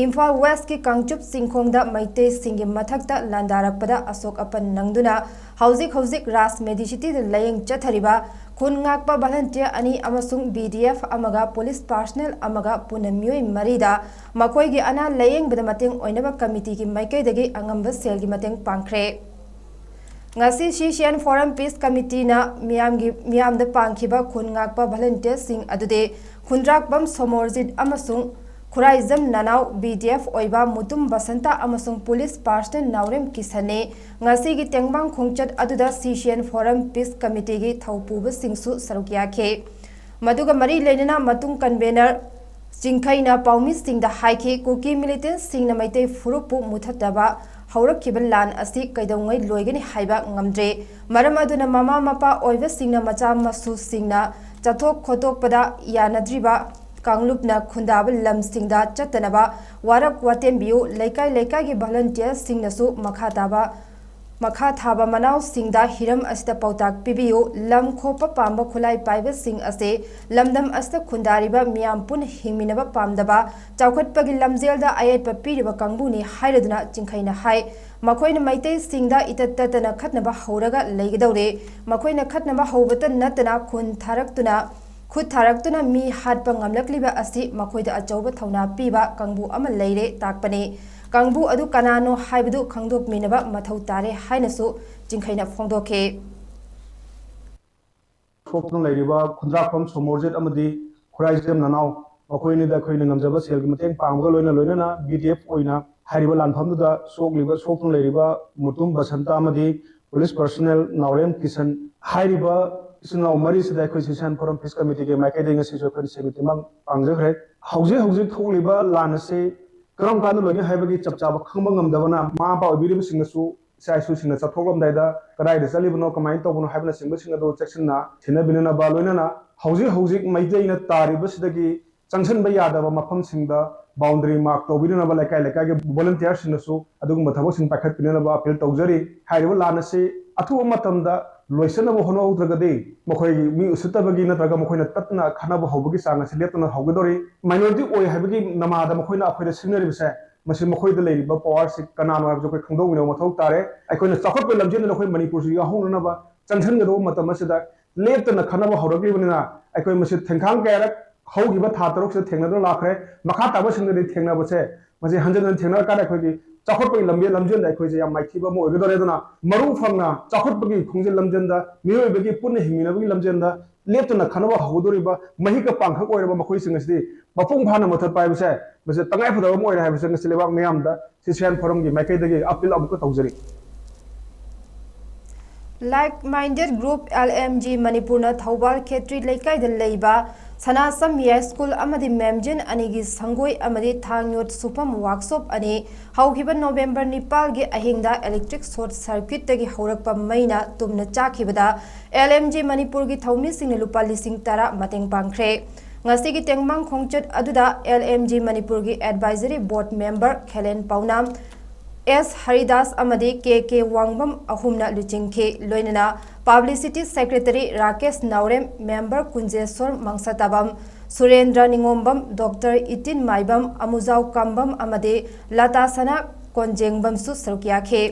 ꯏꯝꯐꯥꯜ Westꯀꯤ ꯀꯥꯡꯆꯨꯞ ꯆꯤꯡꯈꯣꯡꯗ ꯃꯩꯇꯩꯁꯤꯡꯒꯤ ꯃꯊꯛꯇ ꯂꯥꯟꯗꯥꯔꯛꯄꯗ ꯑꯁꯣꯛ ꯑꯄꯟ ꯅꯪꯗꯨꯅ ꯍꯧꯖꯤꯛ ꯍꯧꯖꯤꯛ ꯔꯥꯖ Medicityꯗ ꯂꯥꯌꯦꯡ ꯆꯠꯊꯔꯤꯕ ꯈꯨꯟ ꯉꯥꯛꯄ volunteer ꯑꯅꯤ ꯑꯃꯁꯨꯡ BDF ꯑꯃꯒ police personnel ꯑꯃꯒ ꯄꯨꯟꯅ ꯃꯤꯑꯣꯏ ꯃꯔꯤꯗ ꯃꯈꯣꯏꯒꯤ ꯑꯅꯥ ꯂꯥꯌꯦꯡꯕꯗ ꯃꯇꯦꯡ ꯑꯣꯏꯅꯕ committeeꯒꯤ ꯃꯥꯏꯀꯩꯗꯒꯤ ꯑꯉꯝꯕ ꯁꯦꯜꯒꯤ ꯃꯇꯦꯡ ꯄꯥꯡꯈ꯭ꯔꯦ꯫ ꯉꯁꯤ CCN Forum Peace Committeeꯅ ꯃꯤꯌꯥꯝꯒꯤ, ꯃꯤꯌꯥꯝꯗ ꯄꯥꯡꯈꯤꯕ ꯈꯨꯟ ꯉꯥꯛꯄ volunteerꯁꯤꯡ ꯑꯗꯨꯗꯤ ꯈꯨꯟꯗ꯭ꯔꯥꯛꯄꯝ ꯁꯣꯃꯣꯔꯖꯤꯠ ꯑꯃꯁꯨꯡ ꯈꯨꯔꯥꯏꯖꯝ ꯅꯅꯥꯎ ꯕꯤ ꯗꯤ ꯑꯦꯐ ꯑꯣꯏꯕ ꯃꯨꯇꯨꯝ ꯕꯁꯟꯇ ꯑꯃꯁꯨꯡ ꯄꯨꯂꯤꯁ ꯄꯥꯔꯁꯅꯦꯜ ꯅꯥꯎꯔꯦꯝ ꯀꯤꯁꯟꯅꯤ꯫ ꯉꯁꯤꯒꯤ ꯇꯦꯡꯕꯥꯡ ꯈꯣꯡꯆꯠ ꯑꯗꯨꯗ ꯁꯤ ꯁꯤ ꯑꯦꯟ ꯐꯣꯔꯝ ꯄꯤꯁ ꯀꯃꯤꯇꯤꯒꯤ ꯊꯧꯄꯨꯕꯁꯤꯡꯁꯨ ꯁꯔꯨꯛ ꯌꯥꯈꯤ꯫ ꯃꯗꯨꯒ ꯃꯔꯤ ꯂꯩꯅꯅ ꯃꯇꯨꯡ ꯀꯟꯚꯦꯅꯔ ꯆꯤꯡꯈꯩꯅ ꯄꯥꯎꯃꯤꯁꯤꯡꯗ ꯍꯥꯏꯈꯤ, ꯀꯨꯀꯤ ꯃꯤꯂꯤꯇꯦꯟꯁꯤꯡꯅ ꯃꯩꯇꯩ ꯐꯨꯔꯨꯞꯄꯨ ꯃꯨꯊꯠꯅꯕ ꯍꯧꯔꯛꯈꯤꯕ ꯂꯥꯟ ꯑꯁꯤ ꯀꯩꯗꯧꯉꯩ ꯂꯣꯏꯒꯅꯤ ꯍꯥꯏꯕ ꯉꯝꯗ꯭ꯔꯦ꯫ ꯃꯔꯝ ꯑꯗꯨꯅ ꯃꯃꯥ ꯃꯄꯥ ꯑꯣꯏꯕꯁꯤꯡꯅ ꯃꯆꯥ ꯃꯁꯨꯁꯤꯡꯅ ꯆꯠꯊꯣꯛ ꯈꯣꯠꯇꯣꯛꯄꯗ ꯌꯥꯅꯗ꯭ꯔꯤꯕ ꯀꯥꯡꯂꯨꯞꯅ ꯈꯨꯟꯗꯥꯕ ꯂꯝꯁꯤꯡꯗ ꯆꯠꯇꯅꯕ ꯋꯥꯔꯛ ꯋꯥꯇꯦꯝꯕꯤꯌꯨ꯫ ꯂꯩꯀꯥꯏ ꯂꯩꯀꯥꯏꯒꯤ ꯚꯣꯂꯨꯟꯇꯤꯌꯔꯁꯤꯡꯅꯁꯨ ꯃꯈꯥ ꯇꯥꯕ, ꯃꯈꯥ ꯊꯥꯕ ꯃꯅꯥꯎꯁꯤꯡꯗ ꯍꯤꯔꯝ ꯑꯁꯤꯗ ꯄꯥꯎꯇꯥꯛ ꯄꯤꯕꯤꯌꯨ꯫ ꯂꯝ ꯈꯣꯞꯄ ꯄꯥꯝꯕ ꯈꯨꯠꯂꯥꯏ ꯄꯥꯏꯕꯁꯤꯡ ꯑꯁꯤ ꯂꯝꯗꯝ ꯑꯁꯤꯗ ꯈꯨꯟꯗꯥꯔꯤꯕ ꯃꯤꯌꯥꯝ ꯄꯨꯟꯅ ꯍꯤꯡꯃꯤꯟꯅꯕ ꯄꯥꯝꯗꯕ, ꯆꯥꯎꯈꯠꯄꯒꯤ ꯂꯝꯖꯦꯜꯗ ꯑꯌꯦꯠꯄ ꯄꯤꯔꯤꯕ ꯀꯥꯡꯕꯨꯅꯤ ꯍꯥꯏꯔꯗꯨꯅ ꯆꯤꯡꯈꯩꯅ ꯍꯥꯏ꯫ ꯃꯈꯣꯏꯅ ꯃꯩꯇꯩꯁꯤꯡꯗ ꯏꯇꯠ ꯇꯠꯇꯅ ꯈꯠꯅꯕ ꯍꯧꯔꯒ ꯂꯩꯒꯗꯧꯔꯦ꯫ ꯃꯈꯣꯏꯅ ꯈꯠꯅꯕ ꯍꯧꯕꯇ ꯅꯠꯇꯅ ꯈꯨꯟ ꯊꯥꯔꯛꯇꯨꯅ, ꯈꯨꯠ ꯊꯥꯔꯛꯇꯨꯅ ꯃꯤ ꯍꯥꯠꯄ ꯉꯝꯂꯛꯂꯤꯕ ꯑꯁꯤ ꯃꯈꯣꯏꯗ ꯑꯆꯧꯕ ꯊꯧꯅꯥ ꯄꯤꯕ ꯀꯥꯡꯕꯨ ꯑꯃ ꯂꯩꯔꯦ ꯇꯥꯛꯄꯅꯤ꯫ ꯀꯥꯡꯕꯨ ꯑꯗꯨ ꯀꯅꯥꯅꯣ ꯍꯥꯏꯕꯗꯨ ꯈꯪꯗꯣꯛꯃꯤꯟꯅꯕ ꯃꯊꯧ ꯇꯥꯔꯦ ꯍꯥꯏꯅꯁꯨ ꯆꯤꯡꯈꯩꯅ ꯐꯣꯡꯗꯣꯛꯈꯤ꯫ ꯁꯣꯛꯇꯨꯅ ꯂꯩꯔꯤꯕ ꯈꯨꯟꯗ꯭ꯔꯥꯛꯄꯝ ꯁꯣꯃꯣꯔꯖꯤꯠ ꯑꯃꯗꯤ ꯈꯨꯔꯥꯏꯖꯝ ꯅꯅꯥꯎ, ꯃꯈꯣꯏ ꯑꯅꯤꯗ ꯑꯩꯈꯣꯏꯅ ꯉꯝꯖꯕ ꯁꯦꯜꯒꯤ ꯃꯇꯦꯡ ꯄꯥꯡꯕꯒ ꯂꯣꯏꯅ ꯂꯣꯏꯅꯅ ꯕꯤ ꯗꯤ ꯑꯦꯐ ꯑꯣꯏꯅ ꯍꯥꯏꯔꯤꯕ ꯂꯥꯟꯐꯝꯗꯨꯗ ꯁꯣꯛꯂꯤꯕ, ꯁꯣꯛꯇꯨꯅ ꯂꯩꯔꯤꯕ ꯃꯨꯇꯨꯝ ꯕꯁꯟꯇ ꯑꯃꯗꯤ ꯄꯨꯂꯤꯁ ꯄꯔꯁꯅꯦꯜ ꯅꯥꯎꯔꯦꯝ ꯀꯤꯁꯟ ꯍꯥꯏꯔꯤꯕ ꯏꯆꯤꯟ ꯏꯅꯥꯎ ꯃꯔꯤꯁꯤꯗ ꯑꯩꯈꯣꯏ ꯁꯤ ꯁꯤ ꯑꯦꯟ ꯐꯣꯔꯝ ꯄꯤꯁ ꯀꯃꯤꯇꯤꯒꯤ ꯃꯥꯏꯀꯩꯗꯒꯤ ꯉꯁꯤꯁꯨ ꯑꯩꯈꯣꯏꯅ ꯁꯦꯜꯒꯤ ꯃꯇꯦꯡ ꯄꯥꯡꯖꯈ꯭ꯔꯦ꯫ ꯍꯧꯖꯤꯛ ꯍꯧꯖꯤꯛ ꯊꯣꯛꯂꯤꯕ ꯂꯥꯟ ꯑꯁꯤ ꯀꯔꯝ ꯀꯥꯟꯗ ꯂꯣꯏꯅꯤ ꯍꯥꯏꯕꯒꯤ ꯆꯞ ꯆꯥꯕ ꯈꯪꯕ ꯉꯝꯗꯕꯅ ꯃꯃꯥ ꯃꯄꯥ ꯑꯣꯏꯕꯤꯔꯤꯕꯁꯤꯡꯅꯁꯨ ꯏꯆꯥ ꯏꯁꯨꯁꯤꯡꯅ ꯆꯠꯊꯣꯛꯂꯝꯗꯥꯏꯗ ꯀꯗꯥꯏꯗ ꯆꯠꯂꯤꯕꯅꯣ, ꯀꯃꯥꯏꯅ ꯇꯧꯕꯅꯣ ꯍꯥꯏꯕꯅꯆꯤꯡꯕꯁꯤꯡ ꯑꯗꯨ ꯆꯦꯛꯁꯤꯟꯅ ꯊꯤꯅꯕꯤꯅꯅꯕ, ꯂꯣꯏꯅꯅ ꯍꯧꯖꯤꯛ ꯍꯧꯖꯤꯛ ꯃꯩꯇꯩꯅ ꯇꯥꯔꯤꯕꯁꯤꯗꯒꯤ ꯆꯪꯁꯤꯟꯕ ꯌꯥꯗꯕ ꯃꯐꯝꯁꯤꯡꯗ ꯕꯥꯎꯟꯗꯔꯤ ꯃꯥꯔꯛ ꯇꯧꯕꯤꯅꯅꯕ ꯂꯩꯀꯥꯏ ꯂꯩꯀꯥꯏꯒꯤ ꯚꯣꯂꯨꯟꯇꯤꯌꯔꯁꯤꯡꯅꯁꯨ ꯑꯗꯨꯒꯨꯝꯕ ꯊꯕꯛꯁꯤꯡ ꯄꯥꯏꯈꯠꯄꯤꯅꯅꯕ ꯑꯄꯤꯜ ꯇꯧꯖꯔꯤ꯫ ꯍꯥꯏꯔꯤꯕ ꯂꯥꯟ ꯑꯁꯤ ꯑꯊꯨꯕ ꯃꯇꯝꯗ ꯂꯣꯏꯁꯤꯟꯅꯕ ꯍꯣꯠꯅꯍꯧꯗ꯭ꯔꯒꯗꯤ ꯃꯈꯣꯏꯒꯤ ꯃꯤ ꯎꯁꯤꯠꯇꯕꯒꯤ ꯅꯠꯇ꯭ꯔꯒ ꯃꯈꯣꯏꯅ ꯇꯠꯇꯅ ꯈꯠꯅꯕ ꯍꯧꯕꯒꯤ ꯆꯥꯡ ꯑꯁꯤ ꯂꯦꯞꯇꯅ ꯍꯧꯒꯗꯧꯔꯤ꯫ ꯃꯥꯏꯅꯣꯔꯤꯇꯤ ꯑꯣꯏ ꯍꯥꯏꯕꯒꯤ ꯅꯃꯥꯗ ꯃꯈꯣꯏꯅ ꯑꯩꯈꯣꯏꯗ ꯁꯤꯡꯅꯔꯤꯕꯁꯦ, ꯃꯁꯤ ꯃꯈꯣꯏꯗ ꯂꯩꯔꯤꯕ ꯄꯋꯥꯔꯁꯤ ꯀꯅꯥꯅꯣ ꯍꯥꯏꯕꯁꯤ ꯑꯩꯈꯣꯏ ꯈꯪꯗꯣꯛꯃꯤꯟꯅꯕ ꯃꯊꯧ ꯇꯥꯔꯦ꯫ ꯑꯩꯈꯣꯏꯅ ꯆꯥꯎꯈꯠꯄ ꯂꯝꯖꯦꯜꯗ ꯑꯩꯈꯣꯏ ꯃꯅꯤꯄꯨꯔꯁꯨ ꯌꯥꯎꯍꯧꯅꯅꯕ ꯆꯪꯁꯤꯟꯒꯗꯧꯕ ꯃꯇꯝ ꯑꯁꯤꯗ ꯂꯦꯞꯇꯅ ꯈꯠꯅꯕ ꯍꯧꯔꯛꯂꯤꯕꯅꯤꯅ ꯑꯩꯈꯣꯏ ꯃꯁꯤ ꯊꯦꯡꯈꯥꯡ ꯀꯌꯥꯔꯛ ꯍꯧꯈꯤꯕ ꯊꯥ ꯇꯔꯨꯛꯁꯤꯗ ꯊꯦꯡꯅꯗꯨꯅ ꯂꯥꯛꯈ꯭ꯔꯦ꯫ ꯃꯈꯥ ꯇꯥꯕꯁꯤꯡꯗꯗꯤ ꯊꯦꯡꯅꯕꯁꯦ, ꯃꯁꯤ ꯍꯟꯖꯤꯟ ꯍꯟꯖꯤꯟ ꯊꯦꯡꯅꯔꯀꯥꯟꯗ ꯑꯩꯈꯣꯏꯒꯤ ꯆꯥꯎꯈꯠꯄꯒꯤ ꯂꯝꯕꯤ ꯂꯝꯖꯦꯜꯗ ꯑꯩꯈꯣꯏꯁꯦ ꯌꯥꯝ ꯃꯥꯏꯊꯤꯕ ꯑꯃ ꯑꯣꯏꯒꯗꯧꯔꯦ꯫ ꯑꯗꯨꯅ ꯃꯔꯨ ꯐꯪꯅ ꯆꯥꯎꯈꯠꯄꯒꯤ ꯈꯣꯡꯖꯦꯜ ꯂꯝꯖꯦꯜꯗ ꯃꯤꯑꯣꯏꯕꯒꯤ ꯄꯨꯟꯅ ꯍꯤꯡꯃꯤꯟꯅꯕꯒꯤ ꯂꯝꯖꯦꯜꯗ ꯂꯦꯞꯇꯅ ꯈꯟꯅꯕ ꯍꯧꯒꯗꯧꯔꯤꯕ ꯃꯍꯤꯛꯀ ꯄꯥꯡꯈꯛ ꯑꯣꯏꯔꯕ ꯃꯈꯣꯏꯁꯤꯡ ꯑꯁꯤꯗꯤ ꯃꯄꯨꯡ ꯐꯥꯅ ꯃꯨꯊꯠꯄ ꯍꯥꯏꯕꯁꯦ ꯃꯁꯤ ꯇꯉꯥꯏ ꯐꯗꯕ ꯑꯃ ꯑꯣꯏꯔꯦ ꯍꯥꯏꯕꯁꯦ ꯉꯁꯤ ꯂꯩꯕꯥꯛ ꯃꯤꯌꯥꯝꯗ ꯁꯤꯁꯤꯌꯥꯟ ꯐꯣꯔꯝꯒꯤ ꯃꯥꯏꯀꯩꯗꯒꯤ ꯑꯄꯤꯜ ꯑꯃꯨꯛꯀ ꯇꯧꯖꯔꯤ꯫ Like minded group L M G ꯃꯅꯤꯄꯨꯔꯅ ꯊꯧꯕꯥꯜ ꯈꯦꯇ꯭ꯔꯤ ꯂꯩꯀꯥꯏꯗ ꯂꯩꯕ ꯁꯅꯥꯁꯝ ꯌꯥꯏ ꯁ꯭ꯀꯨꯜ ꯑꯃꯗꯤ ꯃꯦꯝꯖꯤꯟ ꯑꯅꯤꯒꯤ ꯁꯪꯒꯣꯏ ꯑꯃꯗꯤ ꯊꯥꯡ ꯌꯣꯠ ꯁꯨꯐꯝ ꯋꯥꯛꯁꯣꯞ ꯑꯅꯤ ꯍꯧꯈꯤꯕ ꯅꯣꯕꯦꯝꯕꯔ ꯅꯤꯄꯥꯜꯒꯤ ꯑꯍꯤꯡꯗ electric short circuitꯇꯒꯤ ꯍꯧꯔꯛꯄ ꯃꯩꯅ ꯇꯨꯝꯅ ꯆꯥꯛꯈꯤꯕꯗ L M G ꯃꯅꯤꯄꯨꯔꯒꯤ ꯊꯧꯃꯤꯁꯤꯡꯅ ꯂꯨꯄꯥ ꯂꯤꯁꯤꯡ ꯇꯔꯥ ꯃꯇꯦꯡ ꯄꯥꯡꯈ꯭ꯔꯦ꯫ ꯉꯁꯤꯒꯤ ꯇꯦꯡꯕꯥꯡ ꯈꯣꯡꯆꯠ ꯑꯗꯨꯗ L M G ꯃꯅꯤꯄꯨꯔꯒꯤ advisory board member ꯈꯦꯂꯦꯟ ꯄꯥꯎꯅꯥꯝ, S Haridas ꯑꯃꯗꯤ K K ꯋꯥꯡꯕꯝ ꯑꯍꯨꯝꯅ ꯂꯨꯆꯤꯡꯈꯤ꯫ ꯂꯣꯏꯅꯅ publicity secretary ꯔꯥꯀꯦꯁ ꯅꯥꯎꯔꯦꯝ, member ꯀꯨꯟꯖꯦꯁꯣꯔ ꯃꯪꯁꯇꯥꯕꯝ, ꯁꯨꯔꯦꯟꯗ꯭ꯔ ꯅꯤꯉꯣꯝꯕꯝ, Doctor ꯏꯇꯤꯟ ꯃꯥꯏꯕꯝ, ꯑꯃꯨꯖꯥꯎ ꯀꯝꯕꯝ ꯑꯃꯗꯤ ꯂꯇꯥ ꯁꯅꯥ ꯀꯣꯟꯖꯦꯡꯕꯝꯁꯨ ꯁꯔꯨꯛ ꯌꯥꯈꯤ꯫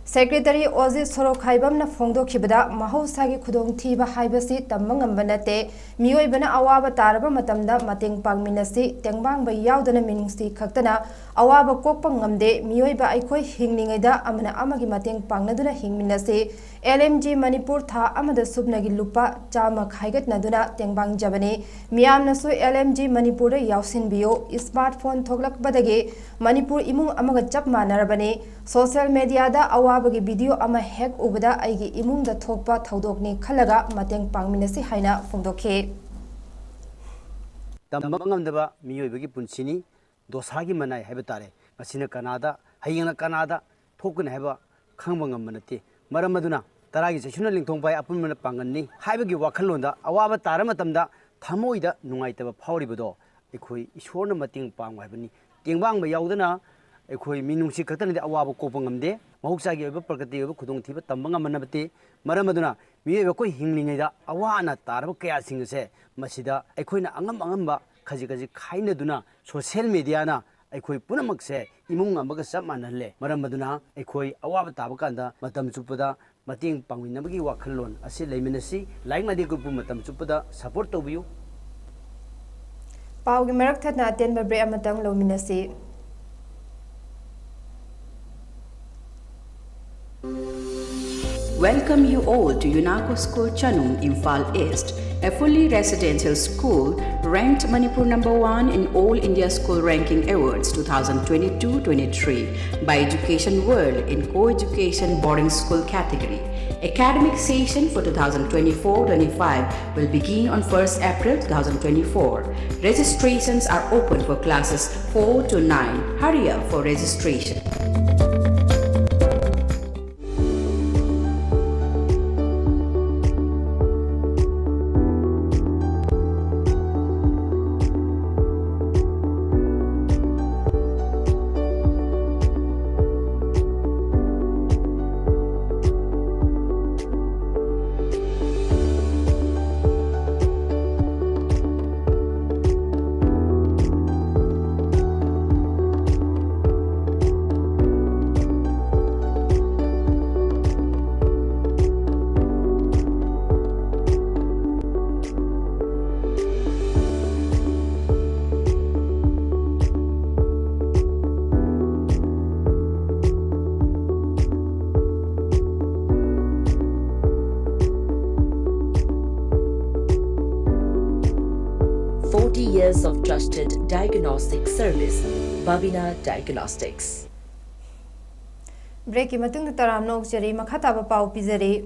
Secretary ꯑꯣꯖꯤ ꯁꯣꯔꯣꯛꯈꯥꯏꯕꯝꯅ ꯐꯣꯡꯗꯣꯛꯈꯤꯕꯗ, ꯃꯍꯧꯁꯥꯒꯤ ꯈꯨꯗꯣꯡꯊꯤꯕ ꯍꯥꯏꯕꯁꯤ ꯇꯝꯕ ꯉꯝꯕ ꯅꯠꯇꯦ꯫ ꯃꯤꯑꯣꯏꯕꯅ ꯑꯋꯥꯕ ꯇꯥꯔꯕ ꯃꯇꯝꯗ ꯃꯇꯦꯡ ꯄꯥꯡꯃꯤꯟꯅꯁꯤ, ꯇꯦꯡꯕꯥꯡꯕ ꯌꯥꯎꯗꯅ ꯃꯤꯅꯨꯡꯁꯤ ꯈꯛꯇꯅ ꯑꯋꯥꯕ ꯀꯣꯛꯄ ꯉꯝꯗꯦ꯫ ꯃꯤꯑꯣꯏꯕ ꯑꯩꯈꯣꯏ ꯍꯤꯡꯂꯤꯉꯩꯗ ꯑꯃꯅ ꯑꯃꯒꯤ ꯃꯇꯦꯡ ꯄꯥꯡꯅꯗꯨꯅ ꯍꯤꯡꯃꯤꯟꯅꯁꯤ꯫ L M G ꯃꯅꯤꯄꯨꯔ ꯊꯥ ꯑꯃꯗ ꯁꯨꯞꯅꯒꯤ ꯂꯨꯄꯥ ꯆꯥꯝꯃ ꯈꯥꯏꯒꯠꯅꯗꯨꯅ ꯇꯦꯡꯕꯥꯡꯖꯕꯅꯤ꯫ ꯃꯤꯌꯥꯝꯅꯁꯨ L M G ꯃꯅꯤꯄꯨꯔꯗ ꯌꯥꯎꯁꯤꯟꯕꯤꯌꯨ꯫ Smart phone ꯊꯣꯛꯂꯛꯄꯗꯒꯤ ꯃꯅꯤꯄꯨꯔ ꯏꯃꯨꯡ ꯑꯃꯒ ꯆꯞ ꯃꯥꯟꯅꯔꯕꯅꯤ꯫ Social mediaꯗ ꯑꯋꯥꯕꯒꯤ video ꯑꯃ ꯍꯦꯛ ꯎꯕꯗ ꯑꯩꯒꯤ ꯏꯃꯨꯡꯗ ꯊꯣꯛꯄ ꯊꯧꯗꯣꯛꯅꯤ ꯈꯜꯂꯒ ꯃꯇꯦꯡ ꯄꯥꯡꯃꯤꯟꯅꯁꯤ ꯍꯥꯏꯅ ꯐꯣꯡꯗꯣꯛꯈꯤ꯫ ꯇꯝꯕ ꯉꯝꯗꯕ ꯃꯤꯑꯣꯏꯕꯒꯤ ꯄꯨꯟꯁꯤꯅꯤ꯫ ꯗꯣꯁꯥꯒꯤ ꯃꯅꯥꯏ ꯍꯥꯏꯕ ꯇꯥꯔꯦ꯫ ꯉꯁꯤꯅ ꯀꯅꯥꯗ, ꯍꯌꯦꯡꯅ ꯀꯅꯥꯗ ꯊꯣꯛꯀꯅꯤ ꯍꯥꯏꯕ ꯈꯪꯕ ꯉꯝꯕ ꯅꯠꯇꯦ꯫ ꯃꯔꯝ ꯑꯗꯨꯅ ꯇꯔꯥꯒꯤ ꯆꯩꯁꯨꯅ ꯂꯦꯡꯊꯣꯡ ꯐꯥꯏ, ꯑꯄꯨꯟꯕꯅ ꯄꯥꯡꯒꯜꯅꯤ ꯍꯥꯏꯕꯒꯤ ꯋꯥꯈꯜꯂꯣꯟꯗ ꯑꯋꯥꯕ ꯇꯥꯔ ꯃꯇꯝꯗ ꯊꯃꯣꯏꯗ ꯅꯨꯡꯉꯥꯏꯇꯕ ꯐꯥꯎꯔꯤꯕꯗꯣ ꯑꯩꯈꯣꯏ ꯏꯁꯣꯔꯅ ꯃꯇꯦꯡ ꯄꯥꯡꯕ ꯍꯥꯏꯕꯅꯤ꯫ ꯇꯦꯡꯕꯥꯡꯕ ꯌꯥꯎꯗꯅ ꯑꯩꯈꯣꯏ ꯃꯤꯅꯨꯡꯁꯤ ꯈꯛꯇꯅꯗꯤ ꯑꯋꯥꯕ ꯀꯣꯛꯄ ꯉꯝꯗꯦ꯫ ꯃꯍꯧꯁꯥꯒꯤ ꯑꯣꯏꯕ ꯄ꯭ꯔꯀ꯭ꯔꯤꯇꯤꯒꯤ ꯑꯣꯏꯕ ꯈꯨꯗꯣꯡꯊꯤꯕ ꯇꯝꯕ ꯉꯝꯕ ꯅꯠꯇꯦ꯫ ꯃꯔꯝ ꯑꯗꯨꯅ ꯃꯤꯑꯣꯏꯕ ꯑꯩꯈꯣꯏ ꯍꯤꯡꯂꯤꯉꯩꯗ ꯑꯋꯥ ꯑꯅꯥ ꯇꯥꯔꯕ ꯀꯌꯥꯁꯤꯡ ꯑꯁꯦ ꯃꯁꯤꯗ ꯑꯩꯈꯣꯏꯅ ꯑꯉꯝ ꯑꯉꯝꯕ ꯈꯖꯤꯛ ꯈꯖꯤꯛ ꯈꯥꯏꯅꯗꯨꯅ social mediaꯅ ꯑꯩꯈꯣꯏ ꯄꯨꯝꯅꯃꯛꯁꯦ ꯏꯃꯨꯡ ꯑꯃꯒ ꯆꯞ ꯃꯥꯟꯅꯍꯜꯂꯦ꯫ ꯃꯔꯝ ꯑꯗꯨꯅ ꯑꯩꯈꯣꯏ ꯑꯋꯥꯕ ꯇꯥꯕ ꯀꯥꯟꯗ ꯃꯇꯝ ꯆꯨꯞꯄꯗ ꯃꯇꯦꯡ ꯄꯥꯡꯃꯤꯟꯅꯕꯒꯤ ꯋꯥꯈꯜꯂꯣꯟ ꯑꯁꯤ ꯂꯩꯃꯤꯟꯅꯁꯤ꯫ Like minded groupꯄꯨ ꯃꯇꯝ ꯆꯨꯞꯄꯗ support ꯇꯧꯕꯤꯌꯨ꯫ ꯄꯥꯎꯒꯤ ꯃꯔꯛ ꯊꯠꯅ ꯑꯇꯦꯟꯕ break ꯑꯃꯇꯪ ꯂꯧꯃꯤꯟꯅꯁꯤ꯫ Welcome you all to UNACO School Chanung, Imphal East, a fully residential school ranked Manipur number one in All India School Ranking Awards two thousand twenty-two twenty-three by Education World in co-education boarding school category. Academic session for two thousand twenty-four twenty-five will begin on first April two thousand twenty-four. Registrations are open for classes four to nine. Hurry up for registration. Forty years of trusted diagnostic service, Babina Diagnostics. Breakꯀꯤ ꯃꯇꯨꯡꯗ ꯇꯔꯥꯝꯅ ꯑꯣꯛꯆꯔꯤ, ꯃꯈꯥ ꯇꯥꯕ ꯄꯥꯎ ꯄꯤꯖꯔꯤ꯫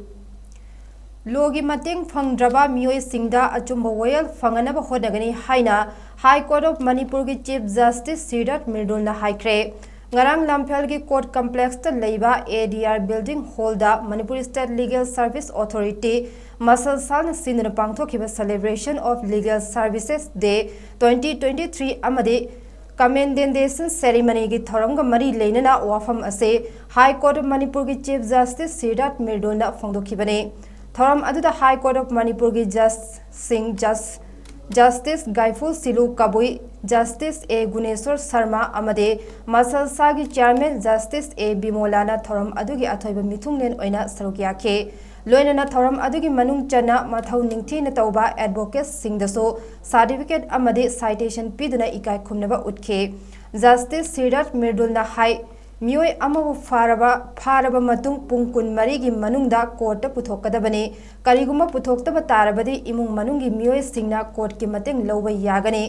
Lawꯒꯤ ꯃꯇꯦꯡ ꯐꯪꯗ꯭ꯔꯕ ꯃꯤꯑꯣꯏꯁꯤꯡꯗ ꯑꯆꯨꯝꯕ ꯋꯥꯌꯦꯜ ꯐꯪꯍꯟꯅꯕ ꯍꯣꯠꯅꯒꯅꯤ ꯍꯥꯏꯅ High Court of ꯃꯅꯤꯄꯨꯔꯒꯤ Chief Justice ꯁꯤꯔꯥꯠ ꯃꯤꯔꯗꯨꯜꯅ ꯍꯥꯏꯈ꯭ꯔꯦ꯫ ꯉꯔꯥꯡ ꯂꯝꯐꯦꯜꯒꯤ Court Complexꯇ ꯂꯩꯕ ADR Building Hallꯗ Manipur State Legal Service Authority, ꯃꯁꯜꯁꯥꯅ ꯁꯤꯟꯗꯨꯅ ꯄꯥꯡꯊꯣꯛꯈꯤꯕ Celebration of Legal Services Day twenty twenty-three ꯑꯃꯗꯤ Commendation Ceremonyꯒꯤ ꯊꯧꯔꯝꯒ ꯃꯔꯤ ꯂꯩꯅꯅ ꯋꯥꯐꯝ ꯑꯁꯤ High Court of ꯃꯅꯤꯄꯨꯔꯒꯤ Chief Justice ꯁꯤꯔꯥꯠ ꯃꯤꯔꯗꯨꯜꯅ ꯐꯣꯡꯗꯣꯛꯈꯤꯕꯅꯤ꯫ ꯊꯧꯔꯝ ꯑꯗꯨꯗ High Court of ꯃꯅꯤꯄꯨꯔꯒꯤ Judgeꯁꯤꯡ Judge, Justice ꯒꯥꯏꯐꯨ ꯁꯤꯂꯨ ꯀꯕꯨꯏ, Justice ꯑꯦ ꯒꯨꯅꯦꯁꯣꯔ ꯁꯔꯃ ꯑꯃꯗꯤ ꯃꯁꯜꯁꯥꯒꯤ Chairman Justice ꯑꯦ ꯕꯤꯃꯣꯂꯥꯅ ꯊꯧꯔꯝ ꯑꯗꯨꯒꯤ ꯑꯊꯣꯏꯕ ꯃꯤꯊꯨꯡꯂꯦꯟ ꯑꯣꯏꯅ ꯁꯔꯨꯛ ꯌꯥꯈꯤ꯫ ꯂꯣꯏꯅꯅ ꯊꯧꯔꯝ ꯑꯗꯨꯒꯤ ꯃꯅꯨꯡ ꯆꯟꯅ ꯃꯊꯧ ꯅꯤꯡꯊꯤꯅ ꯇꯧꯕ advocateꯁꯤꯡꯗꯁꯨ certificate ꯑꯃꯗꯤ citation ꯄꯤꯗꯨꯅ ꯏꯀꯥꯏ ꯈꯨꯝꯅꯕ ꯎꯠꯈꯤ꯫ Justice ꯁꯤꯔꯥꯠ ꯃꯤꯔꯗꯨꯜꯅ ꯍꯥꯏ, ꯃꯤꯑꯣꯏ ꯑꯃꯕꯨ ꯐꯥꯔꯕ ꯐꯥꯔꯕ ꯃꯇꯨꯡ ꯄꯨꯡ ꯀꯨꯟꯃꯔꯤꯒꯤ ꯃꯅꯨꯡꯗ ꯀꯣꯔꯠꯇ ꯄꯨꯊꯣꯛꯀꯗꯕꯅꯤ꯫ ꯀꯔꯤꯒꯨꯝꯕ ꯄꯨꯊꯣꯛꯇꯕ ꯇꯥꯔꯕꯗꯤ ꯏꯃꯨꯡ ꯃꯅꯨꯡꯒꯤ ꯃꯤꯑꯣꯏꯁꯤꯡꯅ ꯀꯣꯔꯠꯀꯤ ꯃꯇꯦꯡ ꯂꯧꯕ ꯌꯥꯒꯅꯤ꯫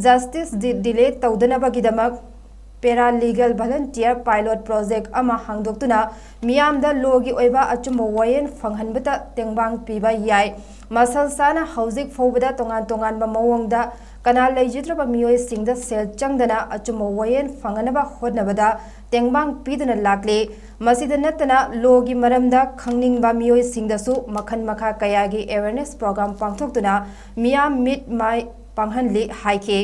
ꯖꯁꯇꯤꯁ ꯗꯤ ꯗꯤꯂꯦ ꯇꯧꯗꯅꯕꯒꯤꯗꯃꯛ ꯄꯦꯔꯥ ꯂꯤꯒꯦꯜ ꯚꯂꯟꯇꯤꯌꯔ ꯄꯥꯏꯂꯣꯠ ꯄ꯭ꯔꯣꯖꯦꯛ ꯑꯃ ꯍꯥꯡꯗꯣꯛꯇꯨꯅ ꯃꯤꯌꯥꯝꯗ ꯂꯣꯒꯤ ꯑꯣꯏꯕ ꯑꯆꯨꯝꯕ ꯋꯥꯌꯦꯜ ꯐꯪꯍꯟꯕꯇ ꯇꯦꯡꯕꯥꯡ ꯄꯤꯕ ꯌꯥꯏ꯫ ꯃꯁꯜꯁꯥꯅ ꯍꯧꯖꯤꯛ ꯐꯥꯎꯕꯗ ꯇꯣꯉꯥꯟ ꯇꯣꯉꯥꯟꯕ ꯃꯑꯣꯡꯗ ꯀꯅꯥ ꯂꯩꯖꯗ꯭ꯔꯕ ꯃꯤꯑꯣꯏꯁꯤꯡꯗ ꯁꯦꯜ ꯆꯪꯗꯅ ꯑꯆꯨꯝꯕ ꯋꯥꯌꯦꯜ ꯐꯪꯍꯟꯅꯕ ꯍꯣꯠꯅꯕꯗ ꯇꯦꯡꯕꯥꯡ ꯄꯤꯗꯨꯅ ꯂꯥꯛꯂꯤ꯫ ꯃꯁꯤꯗ ꯅꯠꯇꯅ ꯂꯣꯒꯤ ꯃꯔꯝꯗ ꯈꯪꯅꯤꯡꯕ ꯃꯤꯑꯣꯏꯁꯤꯡꯗꯁꯨ ꯃꯈꯜ ꯃꯈꯥ ꯀꯌꯥꯒꯤ ꯑꯦꯋꯦꯔꯅꯦꯁ ꯄ꯭ꯔꯣꯒ꯭ꯔꯥꯝ ꯄꯥꯡꯊꯣꯛꯇꯨꯅ ꯃꯤꯌꯥꯝ ꯃꯤꯠ ꯃꯥꯏ ꯄꯥꯡꯍꯜꯂꯤ ꯍꯥꯏꯈꯤ꯫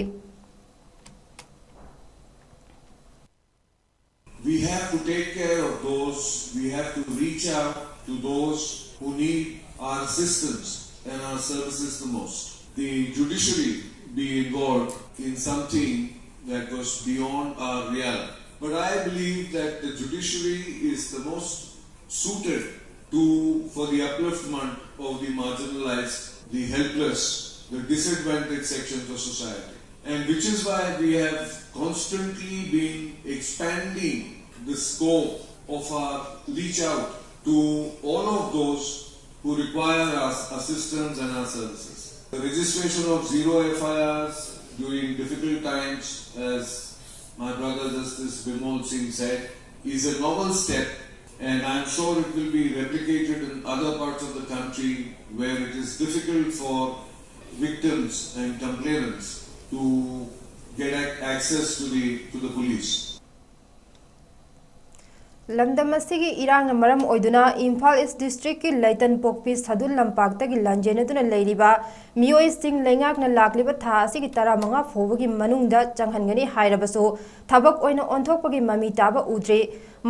We have to take care of those, we have to reach out to those who need our assistance and our services the most. The judiciary be involved in something that was beyond our realm. But I believe that the judiciary is the most suited to, for the upliftment of the marginalized, the helpless, the disadvantaged sections of society. And which is why we have constantly been expanding the scope of our reach out to all of those who require our assistance and our services. The registration of zero F I Rs during difficult times, as my brother Justice Bimol Singh said, is a novel step, and I'm sure it will be replicated in other parts of the country where it is difficult for victims and complainants to get ac- access to the, to the police. ꯂꯝꯗꯝ ꯑꯁꯤꯒꯤ ꯏꯔꯥꯡꯅ ꯃꯔꯝ ꯑꯣꯏꯗꯨꯅ ꯏꯝꯐꯥꯜ ꯏꯁ ꯗꯤꯁꯇ꯭ꯔꯤꯛꯀꯤ ꯂꯩꯇꯟ ꯄꯣꯛꯄꯤ ꯁꯗꯨꯜ ꯂꯝꯄꯥꯛꯇꯒꯤ ꯂꯥꯟꯖꯦꯟꯅꯗꯨꯅ ꯂꯩꯔꯤꯕ ꯃꯤꯑꯣꯏꯁꯤꯡ ꯂꯩꯉꯥꯛꯅ ꯂꯥꯛꯂꯤꯕ ꯊꯥ ꯑꯁꯤꯒꯤ ꯇꯔꯥꯃꯉꯥ ꯐꯥꯎꯕꯒꯤ ꯃꯅꯨꯡꯗ ꯆꯪꯍꯟꯒꯅꯤ ꯍꯥꯏꯔꯕꯁꯨ ꯊꯕꯛ ꯑꯣꯏꯅ ꯑꯣꯟꯊꯣꯛꯄꯒꯤ ꯃꯃꯤ ꯇꯥꯕ ꯎꯗ꯭ꯔꯤ꯫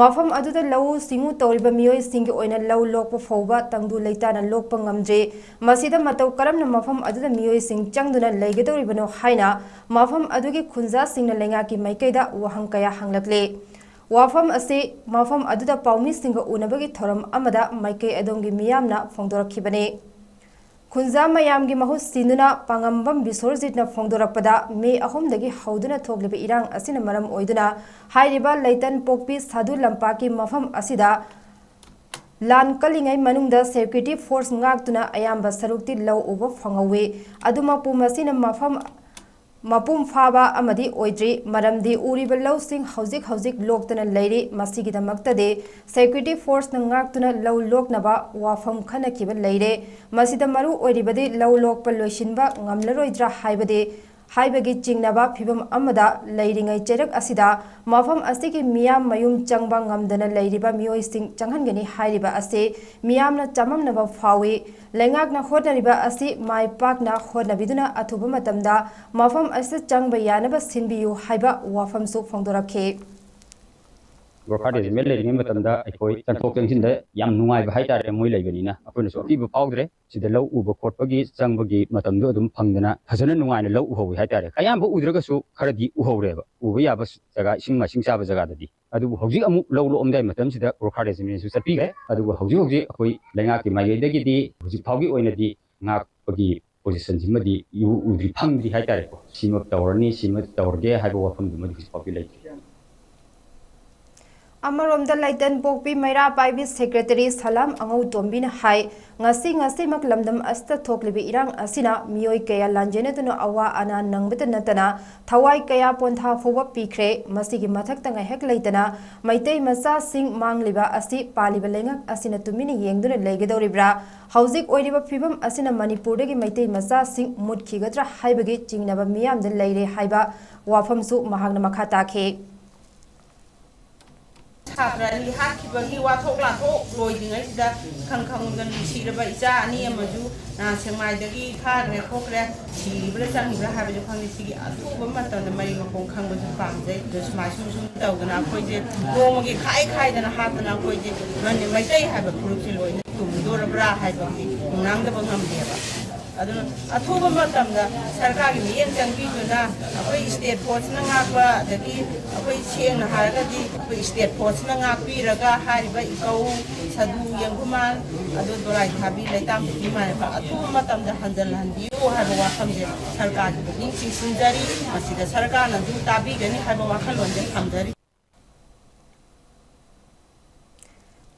ꯃꯐꯝ ꯑꯗꯨꯗ ꯂꯧꯎ ꯁꯤꯡꯎ ꯇꯧꯔꯤꯕ ꯃꯤꯑꯣꯏꯁꯤꯡꯒꯤ ꯑꯣꯏꯅ ꯂꯧ ꯂꯣꯛꯄ ꯐꯥꯎꯕ ꯇꯪꯗꯨ ꯂꯩꯇꯥꯅ ꯂꯣꯛꯄ ꯉꯝꯗ꯭ꯔꯤ꯫ ꯃꯁꯤꯗ ꯃꯇꯧ ꯀꯔꯝꯅ ꯃꯐꯝ ꯑꯗꯨꯗ ꯃꯤꯑꯣꯏꯁꯤꯡ ꯆꯪꯗꯨꯅ ꯂꯩꯒꯗꯧꯔꯤꯕꯅꯣ ꯍꯥꯏꯅ ꯃꯐꯝ ꯑꯗꯨꯒꯤ ꯈꯨꯟꯖꯥꯁꯤꯡꯅ ꯂꯩꯉꯥꯛꯀꯤ ꯃꯥꯏꯀꯩꯗ ꯋꯥꯍꯪ ꯀꯌꯥ ꯍꯪꯂꯛꯂꯤ꯫ ꯋꯥꯐꯝ ꯑꯁꯤ ꯃꯐꯝ ꯑꯗꯨꯗ ꯄꯥꯎꯃꯤꯁꯤꯡꯒ ꯎꯅꯕꯒꯤ ꯊꯧꯔꯝ ꯑꯃꯗ ꯃꯥꯏꯀꯩ ꯑꯗꯣꯝꯒꯤ ꯃꯤꯌꯥꯝꯅ ꯐꯣꯡꯗꯣꯔꯛꯈꯤꯕꯅꯤ꯫ ꯈꯨꯟꯖꯥ ꯃꯌꯥꯝꯒꯤ ꯃꯍꯨꯠ ꯁꯤꯟꯗꯨꯅ ꯄꯥꯉꯝꯕꯝ ꯕꯤꯁꯣꯔꯖꯤꯠꯅ ꯐꯣꯡꯗꯣꯔꯛꯄꯗ, ꯃꯦ ꯑꯍꯨꯝꯗꯒꯤ ꯍꯧꯗꯨꯅ ꯊꯣꯛꯂꯤꯕ ꯏꯔꯥꯡ ꯑꯁꯤꯅ ꯃꯔꯝ ꯑꯣꯏꯗꯨꯅ ꯍꯥꯏꯔꯤꯕ ꯂꯩꯇꯟꯄꯣꯛꯄꯤ ꯁꯥꯗꯨ ꯂꯝꯄꯥꯛꯀꯤ ꯃꯐꯝ ꯑꯁꯤꯗ ꯂꯥꯟ ꯀꯜꯂꯤꯉꯩ ꯃꯅꯨꯡꯗ security force ꯉꯥꯛꯇꯨꯅ ꯑꯌꯥꯝꯕ ꯁꯔꯨꯛꯇꯤ ꯂꯧ ꯎꯕ ꯐꯪꯍꯧꯋꯤ꯫ ꯑꯗꯨꯃꯛꯄꯨ ꯃꯁꯤꯅ ꯃꯐꯝ ꯃꯄꯨꯡ ꯐꯥꯕ ꯑꯃꯗꯤ ꯑꯣꯏꯗ꯭ꯔꯤ, ꯃꯔꯝꯗꯤ ꯎꯔꯤꯕ ꯂꯧꯁꯤꯡ ꯍꯧꯖꯤꯛ ꯍꯧꯖꯤꯛ ꯂꯣꯛꯇꯅ ꯂꯩꯔꯤ꯫ ꯃꯁꯤꯒꯤꯗꯃꯛꯇꯗꯤ security forceꯅ ꯉꯥꯛꯇꯨꯅ ꯂꯧ ꯂꯣꯛꯅꯕ ꯋꯥꯐꯝ ꯈꯟꯅꯈꯤꯕ ꯂꯩꯔꯦ꯫ ꯃꯁꯤꯗ ꯃꯔꯨ ꯑꯣꯏꯔꯤꯕꯗꯤ ꯂꯧ ꯂꯣꯛꯄ ꯂꯣꯏꯁꯤꯟꯕ ꯉꯝꯂꯔꯣꯏꯗ꯭ꯔꯥ ꯍꯥꯏꯕꯗꯤ ꯍꯥꯏꯕꯒꯤ ꯆꯤꯡꯅꯕ ꯐꯤꯚꯝ ꯑꯃꯗ ꯂꯩꯔꯤꯉꯩ ꯆꯩꯔꯛ ꯑꯁꯤꯗ ꯃꯐꯝ ꯑꯁꯤꯒꯤ ꯃꯤꯌꯥꯝ ꯃꯌꯨꯝ ꯆꯪꯕ ꯉꯝꯗꯅ ꯂꯩꯔꯤꯕ ꯃꯤꯑꯣꯏꯁꯤꯡ ꯆꯪꯍꯟꯒꯅꯤ ꯍꯥꯏꯔꯤꯕ ꯑꯁꯤ ꯃꯤꯌꯥꯝꯅ ꯆꯃꯝꯅꯕ ꯐꯥꯎꯏ꯫ ꯂꯩꯉꯥꯛꯅ ꯍꯣꯠꯅꯔꯤꯕ ꯑꯁꯤ ꯃꯥꯏ ꯄꯥꯛꯅ ꯍꯣꯠꯅꯕꯤꯗꯨꯅ ꯑꯊꯨꯕ ꯃꯇꯝꯗ ꯃꯐꯝ ꯑꯁꯤꯗ ꯆꯪꯕ ꯌꯥꯅꯕ ꯁꯤꯟꯕꯤꯌꯨ ꯍꯥꯏꯕ ꯋꯥꯐꯝꯁꯨ ꯐꯣꯡꯗꯣꯔꯛꯈꯤ꯫ ꯒꯣꯔꯈꯥ ꯔꯦꯖꯤꯃꯦꯟ ꯂꯩꯔꯤꯉꯩ ꯃꯇꯝꯗ ꯑꯩꯈꯣꯏ ꯆꯪꯊꯣꯛ ꯆꯪꯁꯤꯟꯗ ꯌꯥꯝ ꯅꯨꯡꯉꯥꯏꯕ ꯍꯥꯏꯇꯥꯔꯦ꯫ ꯃꯣꯏ ꯂꯩꯕꯅꯤꯅ ꯑꯩꯈꯣꯏꯅꯁꯨ ꯑꯀꯤꯕ ꯐꯥꯎꯗ꯭ꯔꯦ꯫ ꯁꯤꯗ ꯂꯧ ꯎꯕ ꯈꯣꯠꯄꯒꯤ ꯆꯪꯕꯒꯤ ꯃꯇꯝꯗꯣ ꯑꯗꯨꯝ ꯐꯪꯗꯅ ꯐꯖꯅ ꯅꯨꯡꯉꯥꯏꯅ ꯂꯧ ꯎꯍꯧꯋꯤ ꯍꯥꯏꯇꯥꯔꯦ꯫ ꯑꯌꯥꯝꯕ ꯎꯗ꯭ꯔꯒꯁꯨ ꯈꯔꯗꯤ ꯎꯍꯧꯔꯦꯕ, ꯎꯕ ꯌꯥꯕ ꯖꯒꯥ, ꯏꯁꯤꯡ ꯃꯥꯏꯁꯤꯡ ꯆꯥꯕ ꯖꯒꯥꯗꯗꯤ꯫ ꯑꯗꯨꯕꯨ ꯍꯧꯖꯤꯛ ꯑꯃꯨꯛ ꯂꯧ ꯂꯣꯛꯑꯝꯗꯥꯏ ꯃꯇꯝꯁꯤꯗ ꯒꯣꯔꯈꯥ ꯔꯦꯖꯤꯃꯦꯟꯁꯨ ꯆꯠꯄꯤꯈ꯭ꯔꯦ꯫ ꯑꯗꯨꯕꯨ ꯍꯧꯖꯤꯛ ꯍꯧꯖꯤꯛ ꯑꯩꯈꯣꯏ ꯂꯩꯉꯥꯛꯀꯤ ꯃꯥꯏꯀꯩꯗꯒꯤꯗꯤ ꯍꯧꯖꯤꯛ ꯐꯥꯎꯒꯤ ꯑꯣꯏꯅꯗꯤ ꯉꯥꯛꯄꯒꯤ ꯄꯣꯖꯤꯁꯟꯁꯤꯃꯗꯤ ꯏꯎ ꯎꯗ꯭ꯔꯤ, ꯐꯪꯗ꯭ꯔꯤ ꯍꯥꯏꯇꯥꯔꯦꯀꯣ꯫ ꯁꯤꯃ ꯇꯧꯔꯅꯤ, ꯁꯤꯃ ꯇꯧꯔꯒꯦ ꯍꯥꯏꯕ ꯋꯥꯐꯝꯗꯨꯃꯗꯤ ꯍꯧꯖꯤꯛ ꯐꯥꯎꯗꯤ ꯂꯩꯇ꯭ꯔꯤ꯫ ꯑꯃꯔꯣꯝꯗ ꯂꯩꯇꯟꯄꯣꯛꯄꯤ ꯃꯩꯔꯥ ꯄꯥꯏꯕꯤ ꯁꯦꯀ꯭ꯔꯦꯇꯔꯤ ꯁꯂꯥꯝ ꯑꯉꯧꯇꯣꯝꯕꯤꯅ ꯍꯥꯏ, ꯉꯁꯤ ꯉꯁꯤꯃꯛ ꯂꯝꯗꯝ ꯑꯁꯤꯗ ꯊꯣꯛꯂꯤꯕ ꯏꯔꯥꯡ ꯑꯁꯤꯅ ꯃꯤꯑꯣꯏ ꯀꯌꯥ ꯂꯥꯟꯖꯦꯟꯅꯗꯨꯅ ꯑꯋꯥ ꯑꯅꯥ ꯅꯪꯕꯇ ꯅꯠꯇꯅ ꯊꯋꯥꯏ ꯀꯌꯥ ꯄꯣꯟꯊꯥ ꯐꯥꯎꯕ ꯄꯤꯈ꯭ꯔꯦ꯫ ꯃꯁꯤꯒꯤ ꯃꯊꯛꯇ ꯉꯥꯏꯍꯥꯛ ꯂꯩꯇꯅ ꯃꯩꯇꯩ ꯃꯆꯥꯁꯤꯡ ꯃꯥꯡꯂꯤꯕ ꯑꯁꯤ ꯄꯥꯜꯂꯤꯕ ꯂꯩꯉꯥꯛ ꯑꯁꯤꯅ ꯇꯨꯃꯤꯟꯅ ꯌꯦꯡꯗꯨꯅ ꯂꯩꯒꯗꯧꯔꯤꯕ꯭ꯔꯥ? ꯍꯧꯖꯤꯛ ꯑꯣꯏꯔꯤꯕ ꯐꯤꯕꯝ ꯑꯁꯤꯅ ꯃꯅꯤꯄꯨꯔꯗꯒꯤ ꯃꯩꯇꯩ ꯃꯆꯥꯁꯤꯡ ꯃꯨꯠꯈꯤꯒꯗ꯭ꯔꯥ ꯍꯥꯏꯕꯒꯤ ꯆꯤꯡꯅꯕ ꯃꯤꯌꯥꯝꯗ ꯂꯩꯔꯦ ꯍꯥꯏꯕ ꯋꯥꯐꯝꯁꯨ ꯃꯍꯥꯛꯅ ꯃꯈꯥ ꯇꯥꯈꯤ꯫ ꯁꯥꯇ꯭ꯔ ꯑꯅꯤ ꯍꯥꯠꯈꯤꯕꯒꯤ ꯋꯥꯊꯣꯛ ꯂꯥꯟꯊꯣꯛ ꯂꯣꯏꯗ꯭ꯔꯤꯉꯩꯁꯤꯗ ꯈꯪ ꯈꯪꯗꯅ ꯅꯨꯡꯁꯤꯔꯕ ꯏꯆꯥ ꯑꯅꯤ ꯑꯃꯁꯨ ꯅꯍꯥꯟ ꯁꯦꯛꯃꯥꯏꯗꯒꯤ ꯐꯥꯈ꯭ꯔꯦ ꯈꯣꯠꯈ꯭ꯔꯦ, ꯁꯤꯔꯤꯕ꯭ꯔꯥ ꯆꯪꯉꯤꯕ꯭ꯔꯥ ꯍꯥꯏꯕꯁꯨ ꯈꯪꯗꯦ꯫ ꯁꯤꯒꯤ ꯑꯊꯨꯕ ꯃꯇꯝꯗ ꯃꯔꯤ ꯃꯈꯣꯡ ꯈꯪꯕꯁꯨ ꯄꯥꯝꯖꯩ꯫ ꯑꯗꯣ ꯁꯨꯃꯥꯏ ꯁꯨꯝ ꯁꯨꯝ ꯇꯧꯗꯅ ꯑꯩꯈꯣꯏꯁꯦ ꯅꯣꯡꯃꯒꯤ ꯈꯥꯏ ꯈꯥꯏꯗꯅ ꯍꯥꯠꯇꯅ ꯑꯩꯈꯣꯏꯁꯦ ꯃꯅꯤ-, ꯃꯩꯇꯩ ꯍꯥꯏꯕ ꯐꯨꯔꯨꯞꯁꯦ ꯂꯣꯏꯅ ꯇꯨꯝꯗꯣꯔꯕ꯭ꯔꯥ ꯍꯥꯏꯕꯒꯤ ꯈꯣꯡꯅꯥꯡꯗꯕ ꯉꯝꯗꯦꯕ꯫ ꯑꯗꯨꯅ ꯑꯊꯨꯕ ꯃꯇꯝꯗ ꯁꯔꯀꯥꯔꯒꯤ ꯃꯤꯠꯌꯦꯡ ꯆꯪꯕꯤꯗꯨꯅ ꯑꯩꯈꯣꯏ ꯁ꯭ꯇꯦꯠ ꯐꯣꯔꯁꯅ ꯉꯥꯛꯄ, ꯑꯗꯒꯤ ꯑꯩꯈꯣꯏ ꯁꯦꯡꯅ ꯍꯥꯏꯔꯒꯗꯤ ꯑꯩꯈꯣꯏ ꯁ꯭ꯇꯦꯠ ꯐꯣꯔꯁꯅ ꯉꯥꯛꯄꯤꯔꯒ ꯍꯥꯏꯔꯤꯕ ꯏꯀꯧ, ꯁꯥꯗꯨ, ꯌꯦꯡꯒꯨꯃꯥꯟ, ꯑꯗꯨ ꯗꯣꯂꯥꯏ ꯊꯥꯕꯤ, ꯂꯩꯇꯥꯝ ꯄꯣꯛꯄꯤ ꯃꯥꯏꯕ ꯑꯊꯨꯕ ꯃꯇꯝꯗ ꯍꯟꯖꯤꯜꯍꯟꯕꯤꯌꯨ ꯍꯥꯏꯕ ꯋꯥꯐꯝꯁꯦ ꯁꯔꯀꯥꯔꯒꯤ ꯄꯨꯛꯅꯤꯡ ꯆꯤꯡꯁꯤꯟꯖꯔꯤ꯫ ꯃꯁꯤꯗ ꯁꯔꯀꯥꯔꯅꯁꯨ ꯇꯥꯕꯤꯒꯅꯤ ꯍꯥꯏꯕ ꯋꯥꯈꯜꯂꯣꯟꯁꯦ ꯊꯝꯖꯔꯤ꯫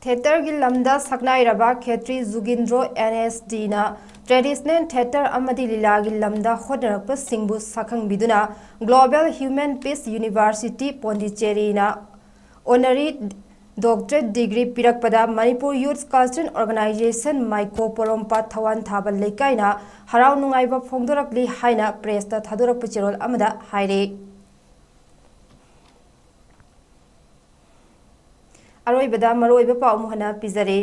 ꯊꯤꯌꯦꯇꯔꯒꯤ ꯂꯝꯗ ꯁꯛꯅꯥꯏꯔꯕ ꯈꯦꯇ꯭ꯔꯤ ꯖꯨꯒꯤꯟꯗ꯭ꯔꯣ ꯑꯦꯟ ꯑꯦꯁ ꯗꯤꯅ traditional theatre ꯑꯃꯗꯤ ꯂꯤꯂꯥꯒꯤ ꯂꯝꯗ ꯍꯣꯠꯅꯔꯛꯄꯁꯤꯡꯕꯨ ꯁꯛꯈꯪꯕꯤꯗꯨꯅ Global Human Peace University ꯄꯣꯟꯗꯤꯆꯦꯔꯤꯅ honorary doctorate degree ꯄꯤꯔꯛꯄꯗ Manipur Youth Cultural Organization ꯃꯥꯏꯀꯣ ꯄꯣꯔꯣꯝꯄꯥꯠ ꯊꯋꯥꯟ ꯊꯥꯕ ꯂꯩꯀꯥꯏꯅ ꯍꯔꯥꯎ ꯅꯨꯡꯉꯥꯏꯕ ꯐꯣꯡꯗꯣꯔꯛꯂꯤ ꯍꯥꯏꯅ pressꯇ ꯊꯥꯗꯣꯔꯛꯄ ꯆꯦꯔꯣꯜ ꯑꯃꯗ ꯍꯥꯏꯔꯤ꯫ ꯑꯔꯣꯏꯕꯗ ꯃꯔꯨꯑꯣꯏꯕ ꯄꯥꯎ ꯑꯃꯨꯛ ꯍꯟꯅ ꯄꯤꯖꯔꯤ꯫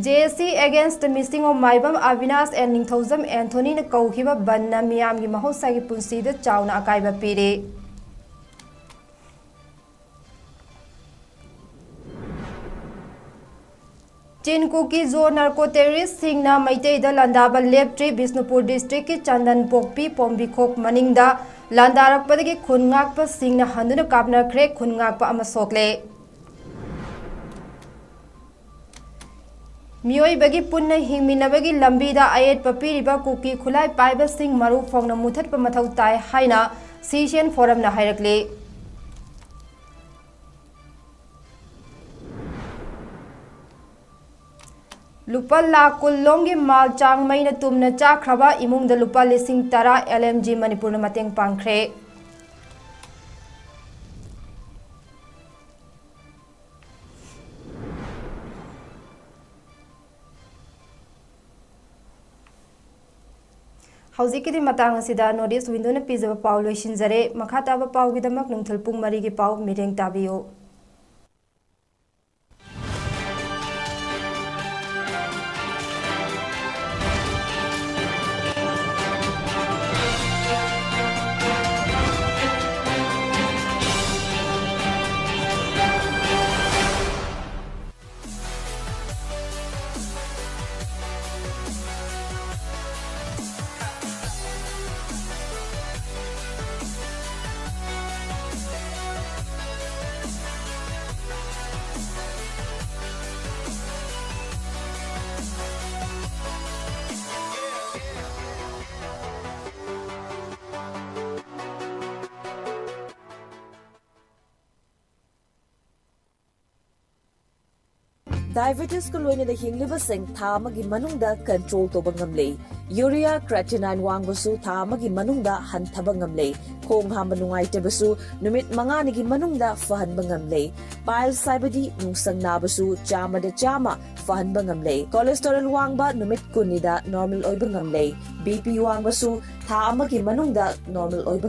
J A C against missing of Maibam Abinash and ꯅꯤꯡꯊꯧꯖꯝ ꯑꯦꯟꯊꯣꯅꯤꯅ ꯀꯧꯈꯤꯕ ꯕꯟꯗꯅ ꯃꯤꯌꯥꯝꯒꯤ ꯃꯍꯧꯁꯥꯒꯤ ꯄꯨꯟꯁꯤꯗ ꯆꯥꯎꯅ ꯑꯀꯥꯏꯕ ꯄꯤꯔꯦ꯫ ꯆꯤꯟ ꯀꯨꯀꯤ ꯖꯣ ꯅꯥꯔꯀꯣ ꯇꯦꯔꯣꯔꯤꯁꯁꯤꯡꯅ ꯃꯩꯇꯩꯗ ꯂꯥꯟꯗꯥꯕ ꯂꯦꯞꯇ꯭ꯔꯤ꯫ ꯕꯤꯁꯅꯨꯄꯨꯔ districtꯀꯤ ꯆꯟꯗꯟ ꯄꯣꯛꯄꯤ ꯄꯣꯝꯕꯤꯈꯣꯛ ꯃꯅꯤꯡꯗ ꯂꯥꯟꯗꯥꯔꯛꯄꯗꯒꯤ ꯈꯨꯟ ꯉꯥꯛꯄꯁꯤꯡꯅ ꯍꯟꯗꯨꯅ ꯀꯥꯞꯅꯈ꯭ꯔꯦ꯫ ꯈꯨꯟ ꯉꯥꯛꯄ ꯑꯃ ꯁꯣꯛꯂꯦ꯫ ꯃꯤꯑꯣꯏꯕꯒꯤ ꯄꯨꯟꯅ ꯍꯤꯡꯃꯤꯟꯅꯕꯒꯤ ꯂꯝꯕꯤꯗ ꯑꯌꯦꯠꯄ ꯄꯤꯔꯤꯕ ꯀꯨꯀꯤ ꯈꯨꯠꯂꯥꯏ ꯄꯥꯏꯕꯁꯤꯡ ꯃꯔꯨ ꯐꯣꯡꯅ ꯃꯨꯊꯠꯄ ꯃꯊꯧ ꯇꯥꯏ ꯍꯥꯏꯅ ꯁꯤꯁꯦꯟ ꯐꯣꯔꯝꯅ ꯍꯥꯏꯔꯛꯂꯤ꯫ ꯂꯨꯄꯥ ꯂꯥꯈ ꯀꯨꯟ ꯂꯣꯝꯒꯤ ꯃꯥꯜ ꯆꯥꯡ ꯃꯩꯅ ꯇꯨꯝꯅ ꯆꯥꯛꯈ꯭ꯔꯕ ꯏꯃꯨꯡꯗ ꯂꯨꯄꯥ ꯂꯤꯁꯤꯡ ꯇꯔꯥ L M G ꯃꯅꯤꯄꯨꯔꯅ ꯃꯇꯦꯡ ꯄꯥꯡꯈ꯭ꯔꯦ꯫ ꯍꯧꯖꯤꯛꯀꯤꯗꯤ ꯃꯇꯥꯡ ꯑꯁꯤꯗ North East Windowꯅ ꯄꯤꯖꯕ ꯄꯥꯎ ꯂꯣꯏꯁꯤꯟꯖꯔꯦ꯫ ꯃꯈꯥ ꯇꯥꯕ ꯄꯥꯎꯒꯤꯗꯃꯛ ꯅꯨꯡꯊꯤꯜ ꯄꯨꯡ ꯃꯔꯤꯒꯤ ꯄꯥꯎ ꯃꯤꯠꯌꯦꯡ ꯇꯥꯕꯤꯌꯨ꯫ Diabetesꯀ ꯂꯣꯏꯅꯅ ꯍꯤꯡꯂꯤꯕꯁꯤꯡ ꯊꯥ ꯑꯃꯒꯤ ꯃꯅꯨꯡꯗ control ꯇꯧꯕ ꯉꯝꯂꯦ꯫ Urea, creatinine ꯋꯥꯡꯕꯁꯨ ꯊꯥ ꯑꯃꯒꯤ ꯃꯅꯨꯡꯗ ꯍꯟꯊꯕ ꯉꯝꯂꯦ꯫ ꯈꯣꯡ ꯍꯥꯝꯕ ꯅꯨꯡꯉꯥꯏꯇꯕꯁꯨ ꯅꯨꯃꯤꯠ ꯃꯉꯥꯅꯤꯒꯤ ꯃꯅꯨꯡꯗ ꯐꯍꯟꯕ ꯉꯝꯂꯦ꯫ Piles ꯍꯥꯏꯕꯗꯤ ꯅꯨꯡꯁꯪ ꯅꯥꯕꯁꯨ ꯆꯥꯝꯃꯗ ꯆꯥꯝꯃ ꯐꯍꯟꯕ ꯉꯝꯂꯦ꯫ Cholesterol ꯋꯥꯡꯕ ꯅꯨꯃꯤꯠ ꯀꯨꯟꯅꯤꯗ normal ꯑꯣꯏꯕ ꯉꯝꯂꯦ꯫ BP ꯋꯥꯡꯕꯁꯨ ꯊꯥ ꯑꯃꯒꯤ ꯃꯅꯨꯡꯗ normal ꯑꯣꯏꯕ